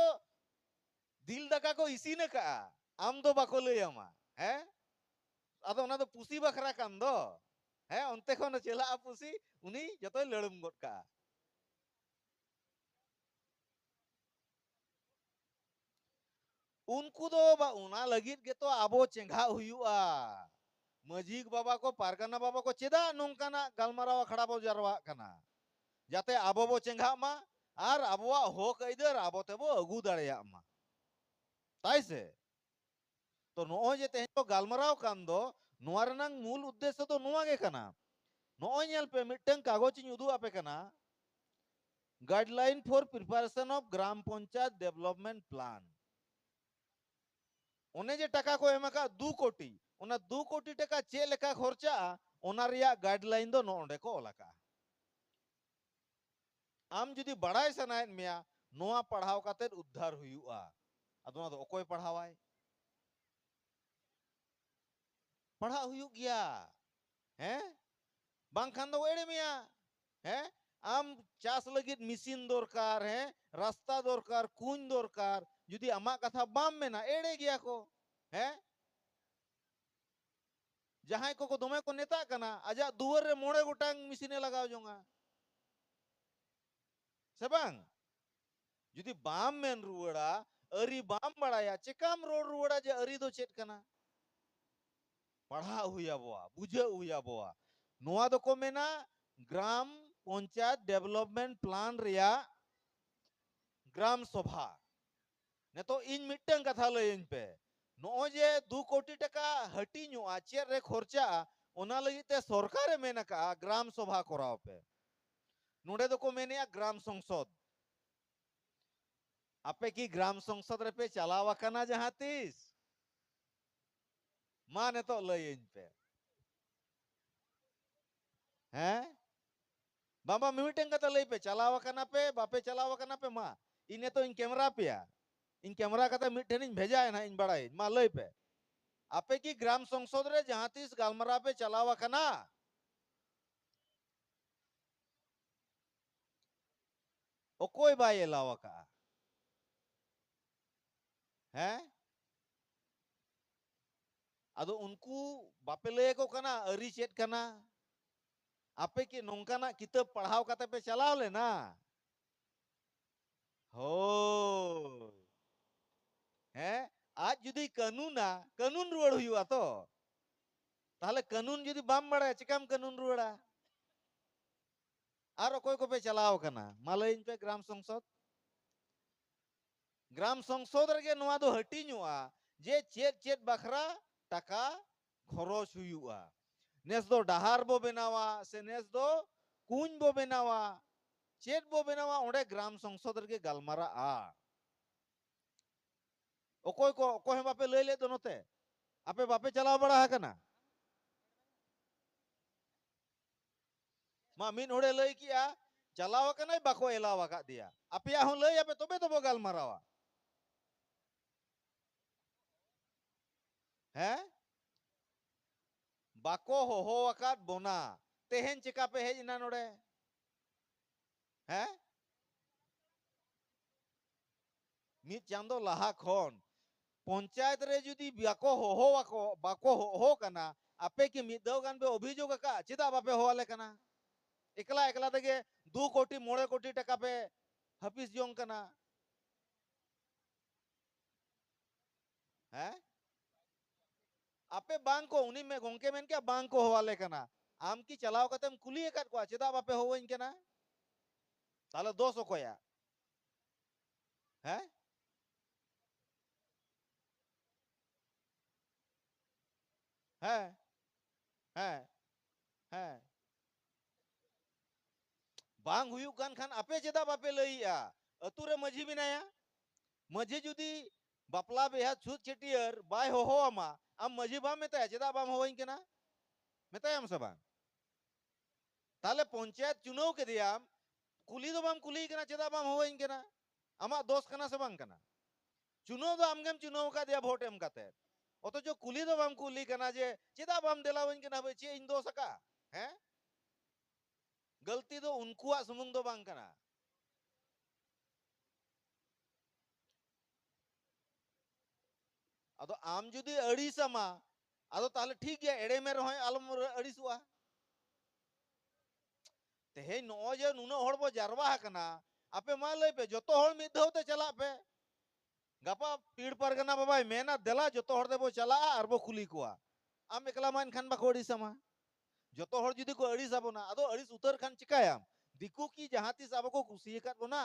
ᱫᱤᱞ ᱫᱟᱠᱟ ᱠᱚ ᱤᱥᱤᱱ ᱟᱠᱟᱫᱼᱟ, ᱟᱢ ᱫᱚ ᱵᱟᱠᱚ ᱞᱟᱹᱭ ᱟᱢᱟ, ᱦᱮᱸ? ᱟᱫᱚ ᱚᱱᱟ ᱫᱚ ᱯᱩᱥᱤ ᱵᱟᱠᱷᱨᱟ ᱠᱟᱱ ᱫᱚ, ᱦᱮᱸ? ᱚᱱᱛᱮ ᱠᱷᱚᱱ ᱪᱮᱞᱟᱜᱼᱟ ᱯᱩᱥᱤ, ᱩᱱᱤ ᱡᱚᱛᱚᱭ ᱞᱟᱹᱲᱩᱢ ᱜᱚᱫ ᱠᱟᱜᱼᱟ᱾ ᱩᱱᱠᱩ ᱫᱚ ᱵᱟ-, ᱚᱱᱟ ᱞᱟᱹᱜᱤᱫ ᱜᱮᱛᱚ ᱟᱵᱚ ᱪᱮᱸᱜᱷᱟᱜ ᱦᱩᱭᱩᱜᱼᱟ᱾ ᱢᱟᱹᱡᱷᱤ ᱵᱟᱵᱟ ᱠᱚ, ᱯᱟᱨᱜᱟᱱᱟ ᱵᱟᱵᱟ ᱠᱚ, ᱪᱮᱫᱟᱜ ᱱᱚᱝᱠᱟᱱᱟᱜ ᱜᱟᱞᱢᱟᱨᱟᱣ ᱟᱠᱷᱲᱟ ᱵᱚ ᱡᱟᱨᱣᱟᱜ ᱠᱟᱱᱟ? ᱡᱟᱛᱮ ᱟᱵᱚ ᱵᱚ ᱪᱮᱸᱜᱷᱟᱜ ᱢᱟ ᱟᱨ ᱟᱵᱚᱣᱟᱜ ᱦᱚᱠ ᱟᱹᱭᱫᱟᱹᱨ ᱟᱵᱚ ᱛᱮᱵᱚ ᱟᱹᱜᱩ ᱫᱟᱲᱮᱭᱟᱜ ᱢᱟ᱾ ᱛᱟᱭ ᱥᱮ? ᱛᱚ, ᱱᱚᱜᱼᱚᱭ ᱡᱮ ᱛᱮᱦᱮᱧ ᱵᱚ ᱜᱟᱞᱢᱟᱨᱟᱣ ᱠᱟᱱ ᱫᱚ, ᱱᱚᱣᱟ ᱨᱮᱱᱟᱝ ᱢᱩᱞ ᱩᱫᱽᱫᱮᱥᱥᱚ ᱫᱚ ᱱᱚᱣᱟ ᱜᱮ ᱠᱟᱱᱟ᱾ ᱱᱚᱜᱼᱚᱭ ᱧᱮᱞ ᱯᱮ, ᱢᱤᱫᱴᱟᱝ ᱠᱟᱜᱚᱡᱽ ᱤᱧ ᱩᱫᱩᱜ ᱟᱯᱮ ᱠᱟᱱᱟ, Guideline for Preparation of Gram Panchayat Development Plan᱾ ᱚᱱᱮ ᱡᱮ ᱴᱟᱠᱟ ᱠᱚ ᱮᱢ ᱟᱠᱟᱫ ᱫᱩ ᱠᱳᱴᱤ, ᱚᱱᱟ ᱫᱩ ᱠᱳᱴᱤ ᱴᱟᱠᱟ ᱪᱮᱫ ᱞᱮᱠᱟ ᱠᱷᱚᱨᱪᱟᱜᱼᱟ, ᱚᱱᱟ ᱨᱮᱭᱟᱜ ᱜᱟᱭᱤᱰᱞᱟᱭᱤᱱ ᱫᱚ ᱱᱚᱜᱼᱚ ᱱᱚᱰᱮ ᱠᱚ ᱚᱞ ᱟᱠᱟᱫᱼᱟ᱾ ᱟᱢ ᱡᱩᱫᱤ ᱵᱟᱲᱟᱭ ᱥᱟᱱᱟᱭᱮᱫ ᱢᱮᱭᱟ, ᱱᱚᱣᱟ ᱯᱟᱲᱦᱟᱣ ᱠᱟᱛᱮᱫ ᱩᱫᱽᱫᱷᱟᱨ ᱦᱩᱭᱩᱜᱼᱟ᱾ ᱟᱫᱚ ᱚᱱᱟ ᱫᱚ ᱚᱠᱚᱭ ᱯᱟᱲᱦᱟᱣᱟᱭ? ᱯᱟᱲᱦᱟᱜ ᱦᱩᱭᱩᱜ ᱜᱮᱭᱟ, ᱦᱮᱸ? ᱵᱟᱝᱠᱷᱟᱱ ᱫᱚ ᱮᱲᱮ ᱢᱮᱭᱟ, ᱦᱮᱸ? ᱟᱢ ᱪᱟᱥ ᱞᱟᱹᱜᱤᱫ ᱢᱮᱥᱤᱱ ᱫᱚᱨᱠᱟᱨ, ᱦᱮᱸ, ᱨᱟᱥᱛᱟ ᱫᱚᱨᱠᱟᱨ, ᱠᱩᱧ ᱫᱚᱨᱠᱟᱨ, ᱡᱩᱫᱤ ᱟᱢᱟᱜ ᱠᱟᱛᱷᱟ ᱵᱟᱢ ᱢᱮᱱᱟ, ᱮᱲᱮ ᱜᱮᱭᱟ ᱠᱚ, ᱦᱮᱸ? ᱡᱟᱦᱟᱸᱭ ᱠᱚᱠᱚ ᱫᱚᱢᱮ ᱠᱚ ᱱᱮᱛᱟᱜ ᱠᱟᱱᱟ, ᱟᱡᱟᱜ ᱫᱩᱣᱟᱹᱨ ᱨᱮ ᱢᱚᱬᱮ ᱜᱚᱴᱟᱝ ᱢᱮᱥᱤᱱᱮ ᱞᱟᱜᱟᱣ ᱡᱚᱝᱟ, ᱥᱮ ᱵᱟᱝ? ᱡᱩᱫᱤ ᱵᱟᱢ ᱢᱮᱱ ᱨᱩᱣᱟᱹᱲᱟ, ᱟᱹᱨᱤ ᱵᱟᱢ ᱵᱟᱲᱟᱭᱟ, ᱪᱮᱠᱟᱢ ᱨᱚᱲ ᱨᱩᱣᱟᱹᱲᱟ ᱡᱮ ᱟᱹᱨᱤ ᱫᱚ ᱪᱮᱫ ᱠᱟᱱᱟ? ᱯᱟᱲᱦᱟᱜ ᱦᱩᱭ ᱟᱵᱚᱣᱟ, ᱵᱩᱡᱷᱟᱹᱣ ᱦᱩᱭ ᱟᱵᱚᱣᱟ᱾ ᱱᱚᱣᱟ ᱫᱚᱠᱚ ᱢᱮᱱᱟ ᱜᱨᱟᱢ ᱯᱚᱧᱪᱟᱭᱮᱛ ᱰᱮᱵᱷᱞᱚᱯᱢᱮᱱᱴ ᱯᱞᱟᱱ ᱨᱮᱭᱟᱜ ᱜᱨᱟᱢ ᱥᱚᱵᱷᱟ᱾ ᱱᱤᱛᱚᱜ ᱤᱧ ᱢᱤᱫᱴᱟᱝ ᱠᱟᱛᱷᱟ ᱞᱟᱹᱭᱟᱹᱧ ᱯᱮ, ᱱᱚᱜᱼᱚᱭ ᱡᱮ ᱫᱩ ᱠᱳᱴᱤ ᱴᱟᱠᱟ ᱦᱟᱹᱴᱤᱧᱚᱜᱼᱟ, ᱪᱮᱫ ᱨᱮ ᱠᱷᱚᱨᱪᱟᱜᱼᱟ, ᱚᱱᱟ ᱞᱟᱹᱜᱤᱫ ᱛᱮ ᱥᱚᱨᱠᱟᱨᱮ ᱢᱮᱱ ᱟᱠᱟᱜᱼᱟ ᱜᱨᱟᱢ ᱥᱚᱵᱷᱟ ᱠᱚᱨᱟᱣ ᱯᱮ᱾ ᱱᱚᱰᱮ ᱫᱚᱠᱚ ᱢᱮᱱᱮᱜᱼᱟ ᱜᱨᱟᱢ ᱥᱚᱝᱥᱚᱫ᱾ ᱟᱯᱮ ᱠᱤ ᱜᱨᱟᱢ ᱥᱚᱝᱥᱚᱫ ᱨᱮᱯᱮ ᱪᱟᱞᱟᱣ ᱟᱠᱟᱱᱟ ᱡᱟᱦᱟᱸ ᱛᱤᱥ? ᱢᱟ ᱱᱤᱛᱚᱜ ᱞᱟᱹᱭᱟᱹᱧ ᱯᱮ᱾ ᱦᱮᱸ? ᱵᱟᱝ, ᱵᱟᱝ, ᱢᱤᱢᱤᱫᱴᱟᱝ ᱠᱟᱛᱷᱟ ᱞᱟᱹᱭ ᱯᱮ, ᱪᱟᱞᱟᱣ ᱟᱠᱟᱱᱟ ᱯᱮ, ᱵᱟᱯᱮ ᱪᱟᱞᱟᱣ ᱟᱠᱟᱱᱟ ᱯᱮ? ᱢᱟ, ᱤᱧ ᱱᱤᱛᱚᱜ ᱤᱧ ᱠᱮᱢᱮᱨᱟ ᱯᱮᱭᱟ, ᱤᱧ ᱠᱮᱢᱮᱨᱟ ᱠᱟᱛᱮ ᱢᱤᱫ ᱴᱷᱮᱱᱤᱧ ᱵᱷᱮᱡᱟᱭᱟ ᱱᱟᱦᱟᱜ, ᱤᱧ ᱵᱟᱲᱟᱭᱟᱹᱧ᱾ ᱢᱟ ᱞᱟᱹᱭ ᱯᱮ, ᱟᱯᱮ ᱠᱤ ᱜᱨᱟᱢ ᱥᱚᱝᱥᱚᱫ ᱨᱮ ᱡᱟᱦᱟᱸ ᱛᱤᱥ ᱜᱟᱞᱢᱟᱨᱟᱣ ᱯᱮ ᱪᱟᱞᱟᱣ ᱟᱠᱟᱱᱟ? ᱚᱠᱚᱭ ᱵᱟᱭ ᱮᱞᱟᱣ ᱟᱠᱟᱜᱼᱟ? ᱦᱮᱸ? ᱟᱫᱚ ᱩᱱᱠᱩ ᱵᱟᱯᱮ ᱞᱟᱹᱭ ᱟᱠᱚ ᱠᱟᱱᱟ ᱟᱹᱨᱤ ᱪᱮᱫ ᱠᱟᱱᱟ? ᱟᱯᱮ ᱠᱤ ᱱᱚᱝᱠᱟᱱᱟᱜ ᱠᱤᱛᱟᱹᱵ ᱯᱟᱲᱦᱟᱣ ᱠᱟᱛᱮ ᱯᱮ ᱪᱟᱞᱟᱣ ᱞᱮᱱᱟ? ᱦᱳᱭ᱾ ᱦᱮᱸ? ᱟᱡ ᱡᱩᱫᱤ ᱠᱟᱹᱱᱩᱱᱟ, ᱠᱟᱹᱱᱩᱱ ᱨᱩᱣᱟᱹᱲ ᱦᱩᱭᱩᱜᱼᱟ ᱛᱚ᱾ ᱛᱟᱦᱞᱮ ᱠᱟᱹᱱᱩᱱ ᱡᱩᱫᱤ ᱵᱟᱢ ᱵᱟᱲᱟᱭᱟ, ᱪᱮᱠᱟᱢ ᱠᱟᱹᱱᱩᱱ ᱨᱩᱣᱟᱹᱲᱟ? ᱟᱨ ᱚᱠᱚᱭ ᱠᱚᱯᱮ ᱪᱟᱞᱟᱣ ᱟᱠᱟᱱᱟ, ᱢᱟ ᱞᱟᱹᱭᱟᱹᱧ ᱯᱮ ᱜᱨᱟᱢ ᱥᱚᱝᱥᱚᱫᱽ᱾ ᱜᱨᱟᱢ ᱥᱚᱝᱥᱚᱫᱽ ᱨᱮᱜᱮ ᱱᱚᱣᱟ ᱫᱚ ᱦᱟᱹᱴᱤᱧᱚᱜᱼᱟ ᱡᱮ ᱪᱮᱫ ᱪᱮᱫ ᱵᱟᱠᱷᱨᱟ ᱴᱟᱠᱟ ᱠᱷᱚᱨᱚᱪ ᱦᱩᱭᱩᱜᱼᱟ᱾ ᱱᱮᱥ ᱫᱚ ᱰᱟᱦᱟᱨ ᱵᱚ ᱵᱮᱱᱟᱣᱟ ᱥᱮ ᱱᱮᱥ ᱫᱚ ᱠᱩᱧ ᱵᱚ ᱵᱮᱱᱟᱣᱟ, ᱪᱮᱫ ᱵᱚ ᱵᱮᱱᱟᱣᱟ, ᱚᱸᱰᱮ ᱜᱨᱟᱢ ᱥᱚᱝᱥᱚᱫᱽ ᱨᱮᱜᱮ ᱜᱟᱞᱢᱟᱨᱟᱜᱼᱟ᱾ ᱚᱠᱚᱭ ᱠᱚ, ᱚᱠᱚᱭ ᱦᱚᱸ ᱵᱟᱯᱮ ᱞᱟᱹᱭ ᱞᱮᱫ ᱫᱚ ᱱᱚᱛᱮ? ᱟᱯᱮ ᱵᱟᱯᱮ ᱪᱟᱞᱟᱣ ᱵᱟᱲᱟ ᱟᱠᱟᱱᱟ? ᱢᱟ, ᱢᱤᱫ ᱦᱚᱲᱮ ᱞᱟᱹᱭ ᱠᱮᱜᱼᱟ, ᱪᱟᱞᱟᱣ ᱟᱠᱟᱱᱟᱭ, ᱵᱟᱠᱚ ᱮᱞᱟᱣ ᱟᱠᱟᱫ ᱫᱮᱭᱟ᱾ ᱟᱯᱮᱭᱟᱜ ᱦᱚᱸ ᱞᱟᱹᱭ ᱟᱯᱮ, ᱛᱚᱵᱮ ᱛᱚᱵᱚ ᱜᱟᱞᱢᱟᱨᱟᱣᱟ᱾ ᱦᱮᱸ? ᱵᱟᱠᱚ ᱦᱚᱦᱚ ᱟᱠᱟᱫ ᱵᱚᱱᱟ᱾ ᱛᱮᱦᱮᱧ ᱪᱮᱠᱟ ᱯᱮ ᱦᱮᱡ ᱮᱱᱟ ᱱᱚᱰᱮ? ᱦᱮᱸ? ᱢᱤᱫ ᱪᱟᱸᱫᱚ ᱞᱟᱦᱟ ᱠᱷᱚᱱ ᱯᱚᱧᱪᱟᱭᱮᱛ ᱨᱮ ᱡᱩᱫᱤ ᱵᱟᱠᱚ ᱦᱚᱦᱚ ᱟᱠᱚ, ᱵᱟᱠᱚ ᱦᱚᱦᱚ ᱠᱟᱱᱟ, ᱟᱯᱮ ᱠᱤ ᱢᱤᱫ ᱫᱷᱟᱣ ᱜᱟᱱ ᱯᱮ ᱚᱵᱷᱤᱡᱳᱜᱽ ᱟᱠᱟᱫᱼᱟ? ᱪᱮᱫᱟᱜ ᱵᱟᱯᱮ ᱦᱚᱦᱚ ᱟᱞᱮ ᱠᱟᱱᱟ? ᱮᱠᱞᱟ ᱮᱠᱞᱟ ᱛᱮᱜᱮ ᱫᱩ ᱠᱳᱴᱤ, ᱢᱚᱬᱮ ᱠᱳᱴᱤ ᱴᱟᱠᱟ ᱯᱮ ᱦᱟᱹᱯᱤᱥ ᱡᱚᱝ ᱠᱟᱱᱟ᱾ ᱦᱮᱸ? ᱟᱯᱮ ᱵᱟᱝ ᱠᱚ, ᱩᱱᱤ ᱢᱮ-, ᱜᱚᱝᱠᱮ ᱢᱮᱱ ᱠᱮᱜᱼᱟ, "ᱵᱟᱝ ᱠᱚ ᱦᱚᱦᱚ ᱟᱞᱮ ᱠᱟᱱᱟ᱾" ᱟᱢ ᱠᱤ ᱪᱟᱞᱟᱣ ᱠᱟᱛᱮᱢ ᱠᱩᱞᱤ ᱟᱠᱟᱫ ᱠᱚᱣᱟ, "ᱪᱮᱫᱟᱜ ᱵᱟᱯᱮ ᱦᱚᱦᱚᱣᱟᱹᱧ ᱠᱟᱱᱟ?" ᱛᱟᱦᱞᱮ ᱫᱳᱥ ᱚᱠᱚᱭᱟᱜ? ᱦᱮᱸ? ᱦᱮᱸ? ᱦᱮᱸ? ᱦᱮᱸ? ᱵᱟᱝ ᱦᱩᱭᱩᱜ ᱠᱟᱱ ᱠᱷᱟᱱ ᱟᱯᱮ ᱪᱮᱫᱟᱜ ᱵᱟᱯᱮ ᱞᱟᱹᱭᱮᱜᱼᱟ? ᱟᱹᱛᱩ ᱨᱮ ᱢᱟᱹᱡᱷᱤ ᱢᱮᱱᱟᱭᱟ, ᱢᱟᱹᱡᱷᱤ ᱡᱩᱫᱤ ᱵᱟᱯᱞᱟ ᱵᱤᱦᱟ ᱪᱷᱩᱛ ᱪᱷᱟᱹᱴᱭᱟᱹᱨ ᱵᱟᱭ ᱦᱚᱦᱚ ᱟᱢᱟ, ᱟᱢ ᱢᱟᱹᱡᱷᱤ ᱵᱟᱢ ᱢᱮᱛᱟᱭᱟ, "ᱪᱮᱫᱟᱜ ᱵᱟᱢ ᱦᱚᱦᱚᱣᱟᱹᱧ ᱠᱟᱱᱟ?" ᱢᱮᱛᱟᱭᱟᱢ ᱥᱮ ᱵᱟᱝ? ᱛᱟᱦᱞᱮ ᱯᱚᱧᱪᱟᱭᱮᱛ ᱪᱩᱱᱟᱹᱣ ᱠᱮᱫᱮᱭᱟᱢ, ᱠᱩᱞᱤ ᱫᱚ ᱵᱟᱢ ᱠᱩᱞᱤᱭᱮ ᱠᱟᱱᱟ, "ᱪᱮᱫᱟᱜ ᱵᱟᱢ ᱦᱚᱦᱚᱣᱟᱹᱧ ᱠᱟᱱᱟ?" ᱟᱢᱟᱜ ᱫᱳᱥ ᱠᱟᱱᱟ ᱥᱮ ᱵᱟᱝ ᱠᱟᱱᱟ? ᱪᱩᱱᱟᱹᱣ ᱫᱚ ᱟᱢᱜᱮᱢ ᱪᱩᱱᱟᱹᱣ ᱟᱠᱟᱫᱮᱭᱟ ᱵᱷᱳᱴ ᱮᱢ ᱠᱟᱛᱮ, ᱚᱛᱷᱚᱪᱚ ᱠᱩᱞᱤ ᱫᱚ ᱵᱟᱢ ᱠᱩᱞᱤ ᱠᱟᱱᱟ ᱡᱮ, "ᱪᱮᱫᱟᱜ ᱵᱟᱢ ᱫᱮᱞᱟᱣᱟᱹᱧ ᱠᱟᱱᱟ ᱵᱷᱟᱹᱭ, ᱪᱮᱫ ᱤᱧ ᱫᱳᱥ ᱟᱠᱟᱫᱼᱟ?" ᱦᱮᱸ? ᱜᱟᱹᱞᱛᱤ ᱫᱚ ᱩᱱᱠᱩᱣᱟᱜ ᱥᱩᱢᱩᱝ ᱫᱚ ᱵᱟᱝ ᱠᱟᱱᱟ᱾ ᱟᱫᱚ ᱟᱢ ᱡᱩᱫᱤ ᱟᱹᱲᱤᱥ ᱟᱢᱟ, ᱟᱫᱚ ᱛᱟᱦᱞᱮ ᱴᱷᱤᱠ ᱜᱮᱭᱟ, ᱮᱲᱮ ᱢᱮ ᱨᱮᱦᱚᱸᱭ ᱟᱞᱚᱢ ᱟᱹᱲᱤᱥᱚᱜᱼᱟ᱾ ᱛᱮᱦᱮᱧ ᱱᱚᱜᱼᱚᱭ ᱡᱮ ᱱᱩᱱᱟᱹᱜ ᱦᱚᱲ ᱵᱚ ᱡᱟᱨᱣᱟ ᱟᱠᱟᱱᱟ, ᱟᱯᱮ ᱢᱟ ᱞᱟᱹᱭ ᱯᱮ, ᱡᱚᱛᱚ ᱦᱚᱲ ᱢᱤᱫ ᱫᱷᱟᱣ ᱛᱮ ᱪᱟᱞᱟᱜ ᱯᱮ᱾ ᱜᱟᱯᱟ ᱯᱤᱲ ᱯᱟᱨᱜᱟᱱᱟ ᱵᱟᱵᱟᱭ ᱢᱮᱱᱟ, "ᱫᱮᱞᱟ ᱡᱚᱛᱚ ᱦᱚᱲ ᱛᱮᱵᱚ ᱪᱟᱞᱟᱜᱼᱟ ᱟᱨ ᱵᱚ ᱠᱩᱞᱤ ᱠᱚᱣᱟ᱾" ᱟᱢ ᱮᱠᱞᱟ ᱢᱟ ᱮᱱᱠᱷᱟᱱ ᱵᱟᱠᱚ ᱟᱹᱲᱤᱥ ᱟᱢᱟ᱾ ᱡᱚᱛᱚ ᱦᱚᱲ ᱡᱩᱫᱤ ᱠᱚ ᱟᱹᱲᱤᱥ ᱟᱵᱚᱱᱟ, ᱟᱫᱚ ᱟᱹᱲᱤᱥ ᱩᱛᱟᱹᱨ ᱠᱷᱟᱱ ᱪᱤᱠᱟᱹᱭᱟᱢ? ᱫᱤᱠᱩ ᱠᱤ ᱡᱟᱦᱟᱸ ᱛᱤᱥ ᱟᱵᱚ ᱠᱚ ᱠᱩᱥᱤ ᱟᱠᱟᱫ ᱵᱚᱱᱟ?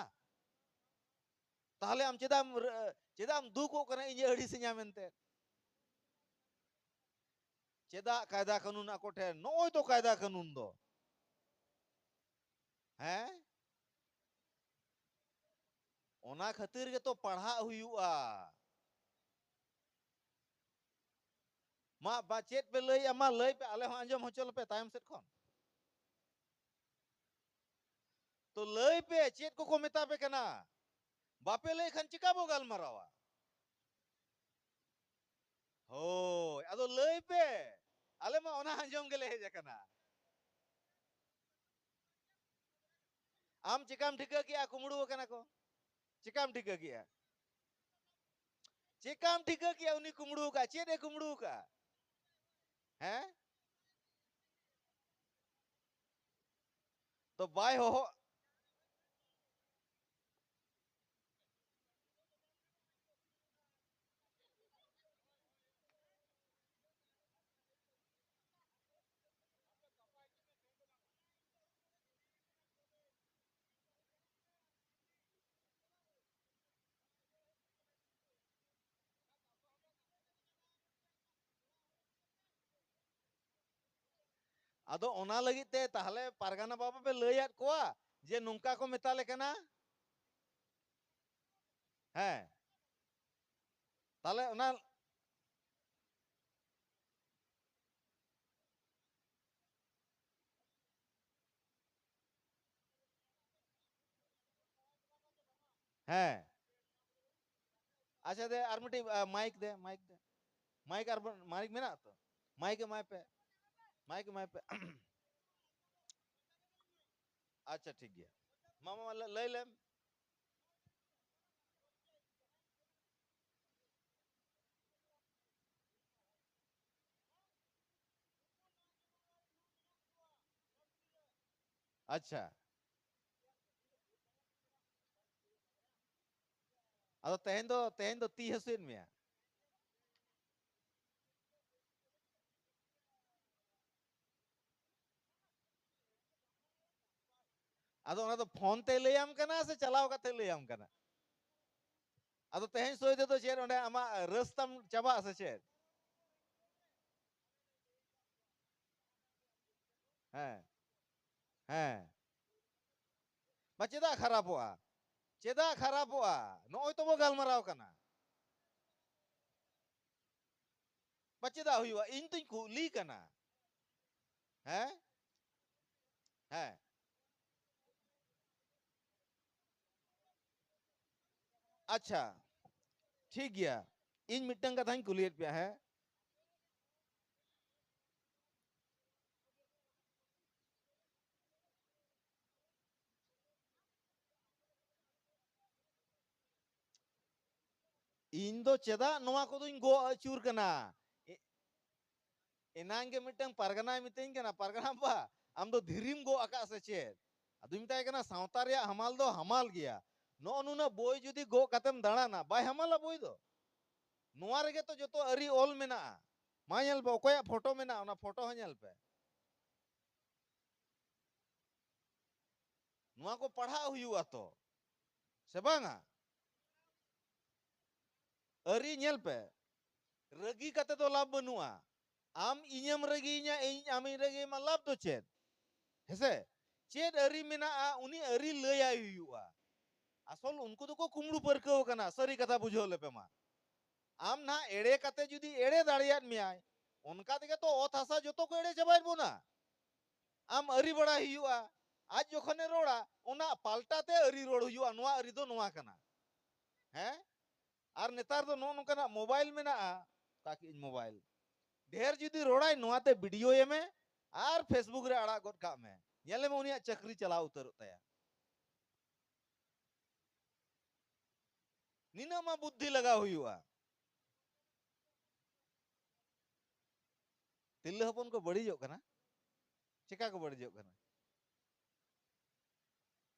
ᱛᱟᱦᱞᱮ ᱟᱢ ᱪᱮᱫᱟᱜ ᱮᱢ ᱨ-, ᱪᱮᱫᱟᱜ ᱮᱢ ᱫᱩᱠᱚᱜ ᱠᱟᱱᱟ ᱤᱧᱮ ᱟᱹᱲᱤᱥᱤᱧᱟ ᱢᱮᱱᱛᱮ? ᱪᱮᱫᱟᱜ ᱠᱟᱭᱫᱟ ᱠᱟᱹᱱᱩᱱ ᱟᱠᱚ ᱴᱷᱮᱱ? ᱱᱚᱜᱼᱚᱭ ᱛᱚ ᱠᱟᱭᱫᱟ ᱠᱟᱹᱱᱩᱱ ᱫᱚ᱾ ᱦᱮᱸ? ᱚᱱᱟ ᱠᱷᱟᱹᱛᱤᱨ ᱜᱮᱛᱚ ᱯᱟᱲᱦᱟᱜ ᱦᱩᱭᱩᱜᱼᱟ᱾ ᱢᱟ ᱵᱟ, ᱪᱮᱫ ᱯᱮ ᱞᱟᱹᱭᱮᱜᱼᱟ? ᱢᱟ ᱞᱟᱹᱭ ᱯᱮ, ᱟᱞᱮ ᱦᱚᱸ ᱟᱸᱡᱚᱢ ᱦᱚᱪᱚ ᱞᱮᱯᱮ ᱛᱟᱭᱚᱢ ᱥᱮᱫ ᱠᱷᱚᱱ᱾ ᱛᱚ ᱞᱟᱹᱭ ᱯᱮ, ᱪᱮᱫ ᱠᱚᱠᱚ ᱢᱮᱛᱟ ᱯᱮ ᱠᱟᱱᱟ? ᱵᱟᱯᱮ ᱞᱟᱹᱭ ᱠᱷᱟᱱ ᱪᱤᱠᱟ ᱵᱚ ᱜᱟᱞᱢᱟᱨᱟᱣᱟ? ᱦᱳᱭ, ᱟᱫᱚ ᱞᱟᱹᱭ ᱯᱮ, ᱟᱞᱮ ᱢᱟ ᱚᱱᱟ ᱟᱸᱡᱚᱢ ᱜᱮᱞᱮ ᱦᱮᱡ ᱟᱠᱟᱱᱟ᱾ ᱟᱢ ᱪᱮᱠᱟᱢ ᱴᱷᱤᱠᱟᱹ ᱠᱮᱜᱼᱟ ᱠᱩᱢᱵᱽᱲᱩ ᱟᱠᱟᱱᱟ ᱠᱚ? ᱪᱮᱠᱟᱢ ᱴᱷᱤᱠᱟᱹ ᱠᱮᱜᱼᱟ? ᱪᱮᱠᱟᱢ ᱴᱷᱤᱠᱟᱹ ᱠᱮᱜᱼᱟ ᱩᱱᱤ ᱠᱩᱢᱵᱽᱲᱩ ᱟᱠᱟᱫ? ᱪᱮᱫ ᱮ ᱠᱩᱢᱵᱽᱲᱩ ᱟᱠᱟᱫ? ᱦᱮᱸ? ᱛᱚ ᱵᱟᱭ ᱦᱚᱦᱚ᱾ ᱟᱫᱚ ᱚᱱᱟ ᱞᱟᱹᱜᱤᱫ ᱛᱮ ᱛᱟᱦᱞᱮ ᱯᱟᱨᱜᱟᱱᱟ ᱵᱟᱵᱟ ᱯᱮ ᱞᱟᱹᱭᱟᱫ ᱠᱚᱣᱟ ᱡᱮ ᱱᱚᱝᱠᱟ ᱠᱚ ᱢᱮᱛᱟ ᱞᱮ ᱠᱟᱱᱟ? ᱦᱮᱸ, ᱛᱟᱦᱞᱮ ᱚᱱᱟ ᱦᱮᱸ᱾ ᱟᱪᱪᱷᱟ, ᱫᱮ, ᱟᱨ ᱢᱤᱫᱴᱤᱡ, ᱟ, ᱢᱟᱭᱤᱠ ᱫᱮ, ᱢᱟᱭᱤᱠ ᱫᱮ᱾ ᱢᱟᱭᱤᱠ ᱟᱨ ᱵᱚ-, ᱢᱟᱭᱤᱠ ᱢᱮᱱᱟᱜ ᱛᱚ? ᱢᱟᱭᱤᱠ ᱮᱢᱟᱭ ᱯᱮ᱾ ᱢᱟᱭᱤᱠ ᱮᱢᱟᱭ ᱯᱮ᱾ ᱟᱪᱪᱷᱟ, ᱴᱷᱤᱠ ᱜᱮᱭᱟ᱾ ᱢᱟ, ᱢᱟ, ᱢᱟ, ᱞᱟᱹ-, ᱞᱟᱹᱭ ᱞᱮᱢ᱾ ᱟᱪᱪᱷᱟ᱾ ᱟᱫᱚ ᱛᱮᱦᱮᱧ ᱫᱚ, ᱛᱮᱦᱮᱧ ᱫᱚ ᱛᱤ ᱦᱟᱹᱥᱩᱭᱮᱫ ᱢᱮᱭᱟ? ᱟᱫᱚ ᱚᱱᱟ ᱫᱚ ᱯᱷᱳᱱ ᱛᱮ ᱞᱟᱹᱭᱟᱢ ᱠᱟᱱᱟ ᱥᱮ ᱪᱟᱞᱟᱣ ᱠᱟᱛᱮ ᱞᱟᱹᱭᱟᱢ ᱠᱟᱱᱟ? ᱟᱫᱚ ᱛᱮᱦᱮᱧ ᱥᱚᱭᱫᱟ ᱫᱚ ᱪᱮᱫ ᱚᱸᱰᱮ ᱟᱢᱟᱜ ᱨᱟᱹᱥ ᱛᱟᱢ ᱪᱟᱵᱟᱜ ᱥᱮ ᱪᱮᱫ? ᱦᱮᱸ, ᱦᱮᱸ᱾ ᱵᱟ, ᱪᱮᱫᱟᱜ ᱠᱷᱟᱨᱟᱯᱚᱜᱼᱟ? ᱪᱮᱫᱟᱜ ᱠᱷᱟᱨᱟᱯᱚᱜᱼᱟ? ᱱᱚᱜᱼᱚᱭ ᱛᱚᱵᱚ ᱜᱟᱞᱢᱟᱨᱟᱣ ᱠᱟᱱᱟ᱾ ᱵᱟ, ᱪᱮᱫᱟᱜ ᱦᱩᱭᱩᱜᱼᱟ? ᱤᱧ ᱛᱚᱧ ᱠᱩᱞᱤ ᱠᱟᱱᱟ᱾ ᱦᱮᱸ? ᱦᱮᱸ᱾ ᱟᱪᱪᱷᱟ, ᱴᱷᱤᱠ ᱜᱮᱭᱟ᱾ ᱤᱧ ᱢᱤᱫᱴᱟᱝ ᱠᱟᱛᱷᱟᱧ ᱠᱩᱞᱤᱭᱮᱫ ᱯᱮᱭᱟ, ᱦᱮᱸ? ᱤᱧ ᱫᱚ ᱪᱮᱫᱟᱜ ᱱᱚᱣᱟ ᱠᱚᱫᱚᱧ ᱜᱚᱜ ᱟᱹᱪᱩᱨ ᱠᱟᱱᱟ? ᱮ-, ᱮᱱᱟᱝ ᱜᱮ ᱢᱤᱫᱴᱟᱝ ᱯᱟᱨᱜᱟᱱᱟᱭ ᱢᱤᱛᱟᱹᱧ ᱠᱟᱱᱟ, "ᱯᱟᱨᱜᱟᱱᱟ ᱵᱟ, ᱟᱢ ᱫᱚ ᱫᱷᱤᱨᱤᱢ ᱜᱚᱜ ᱟᱠᱟᱫ ᱥᱮ ᱪᱮᱫ?" ᱟᱫᱚᱧ ᱢᱮᱛᱟᱭ ᱠᱟᱱᱟ, "ᱥᱟᱶᱛᱟ ᱨᱮᱭᱟᱜ ᱦᱟᱢᱟᱞ ᱫᱚ ᱦᱟᱢᱟᱞ ᱜᱮᱭᱟ᱾ ᱱᱚᱜᱼᱚ ᱱᱩᱱᱟᱹᱜ ᱵᱳᱭ ᱡᱩᱫᱤ ᱜᱚᱜ ᱠᱟᱛᱮᱢ ᱫᱟᱬᱟᱱᱟ, ᱵᱟᱭ ᱦᱟᱢᱟᱞᱟ ᱵᱳᱭ ᱫᱚ? ᱱᱚᱣᱟ ᱨᱮᱜᱮ ᱛᱚ ᱡᱚᱛᱚ ᱟᱹᱨᱤ ᱚᱞ ᱢᱮᱱᱟᱜᱼᱟ᱾ ᱢᱟ ᱧᱮᱞ ᱯᱮ, ᱚᱠᱚᱭᱟᱜ ᱯᱷᱳᱴᱳ ᱢᱮᱱᱟᱜᱼᱟ, ᱚᱱᱟ ᱯᱷᱳᱴᱳ ᱦᱚᱸ ᱧᱮᱞ ᱯᱮ᱾ ᱱᱚᱣᱟ ᱠᱚ ᱯᱟᱲᱦᱟᱜ ᱦᱩᱭᱩᱜᱼᱟ ᱛᱚ, ᱥᱮ ᱵᱟᱝᱟ?" ᱟᱹᱨᱤ ᱧᱮᱞ ᱯᱮ, ᱨᱟᱹᱜᱤ ᱠᱟᱛᱮ ᱫᱚ ᱞᱟᱵᱷ ᱵᱟᱹᱱᱩᱜᱼᱟ᱾ ᱟᱢ ᱤᱧᱮᱢ ᱨᱟᱹᱜᱤᱭᱤᱧᱟ, ᱤᱧ ᱟᱢᱤᱧ ᱨᱟᱹᱜᱤᱭᱟᱢᱟ, ᱞᱟᱵᱷ ᱫᱚ ᱪᱮᱫ? ᱦᱮᱸᱥᱮ? ᱪᱮᱫ ᱟᱹᱨᱤ ᱢᱮᱱᱟᱜᱼᱟ, ᱩᱱᱤ ᱟᱹᱨᱤ ᱞᱟᱹᱭᱟᱭ ᱦᱩᱭᱩᱜᱼᱟ᱾ ᱟᱥᱚᱞ ᱩᱱᱠᱩ ᱫᱚᱠᱚ ᱠᱩᱢᱵᱽᱲᱩ ᱯᱟᱹᱨᱠᱟᱹᱣ ᱠᱟᱱᱟ, ᱥᱟᱹᱨᱤ ᱠᱟᱛᱷᱟ ᱵᱩᱡᱷᱟᱹᱣ ᱞᱮᱯᱮ ᱢᱟ᱾ ᱟᱢ ᱱᱟᱦᱟᱜ ᱮᱲᱮ ᱠᱟᱛᱮ ᱡᱩᱫᱤ ᱮᱲᱮ ᱫᱟᱲᱮᱭᱟᱫ ᱢᱮᱭᱟᱭ, ᱚᱱᱠᱟ ᱛᱮᱜᱮ ᱛᱚ ᱚᱛ ᱦᱟᱥᱟ ᱡᱚᱛᱚ ᱠᱚ ᱮᱲᱮ ᱪᱟᱵᱟᱭᱮᱫ ᱵᱚᱱᱟ᱾ ᱟᱢ ᱟᱹᱨᱤ ᱵᱟᱲᱟᱭ ᱦᱩᱭᱩᱜᱼᱟ, ᱟᱡ ᱡᱚᱠᱷᱚᱱᱮ ᱨᱚᱲᱟ, ᱚᱱᱟ ᱯᱟᱞᱴᱟ ᱛᱮ ᱟᱹᱨᱤ ᱨᱚᱲ ᱦᱩᱭᱩᱜᱼᱟ, ᱱᱚᱣᱟ ᱟᱹᱨᱤ ᱫᱚ ᱱᱚᱣᱟ ᱠᱟᱱᱟ᱾ ᱦᱮᱸ? ᱟᱨ ᱱᱮᱛᱟᱨ ᱫᱚ ᱱᱚᱜᱼᱚ ᱱᱚᱝᱠᱟᱱᱟᱜ ᱢᱳᱵᱟᱭᱤᱞ ᱢᱮᱱᱟᱜᱼᱟ, ᱚᱠᱟ ᱠᱮᱜ ᱟᱹᱧ ᱢᱳᱵᱟᱭᱤᱞ᱾ ᱰᱷᱮᱨ ᱡᱩᱫᱤ ᱨᱚᱲᱟᱭ, ᱱᱚᱣᱟᱛᱮ ᱵᱷᱤᱰᱤᱭᱳᱭᱮ ᱢᱮ ᱟᱨ ᱯᱷᱮᱥᱵᱩᱠ ᱨᱮ ᱟᱲᱟᱜ ᱜᱚᱫ ᱠᱟᱜ ᱢᱮ᱾ ᱧᱮᱞᱮ ᱢᱮ, ᱩᱱᱤᱭᱟᱜ ᱪᱟᱹᱠᱨᱤ ᱪᱟᱞᱟᱣ ᱩᱛᱟᱹᱨᱚᱜ ᱛᱟᱭᱟ᱾ ᱱᱤᱱᱟᱹᱜ ᱢᱟ ᱵᱩᱫᱽᱫᱷᱤ ᱞᱟᱜᱟᱣ ᱦᱩᱭᱩᱜᱼᱟ᱾ ᱛᱤᱨᱞᱟᱹ ᱦᱚᱯᱚᱱ ᱠᱚ ᱵᱟᱹᱲᱤᱡᱚᱜ ᱠᱟᱱᱟ᱾ ᱪᱮᱠᱟ ᱠᱚ ᱵᱟᱹᱲᱤᱡᱚᱜ ᱠᱟᱱᱟ?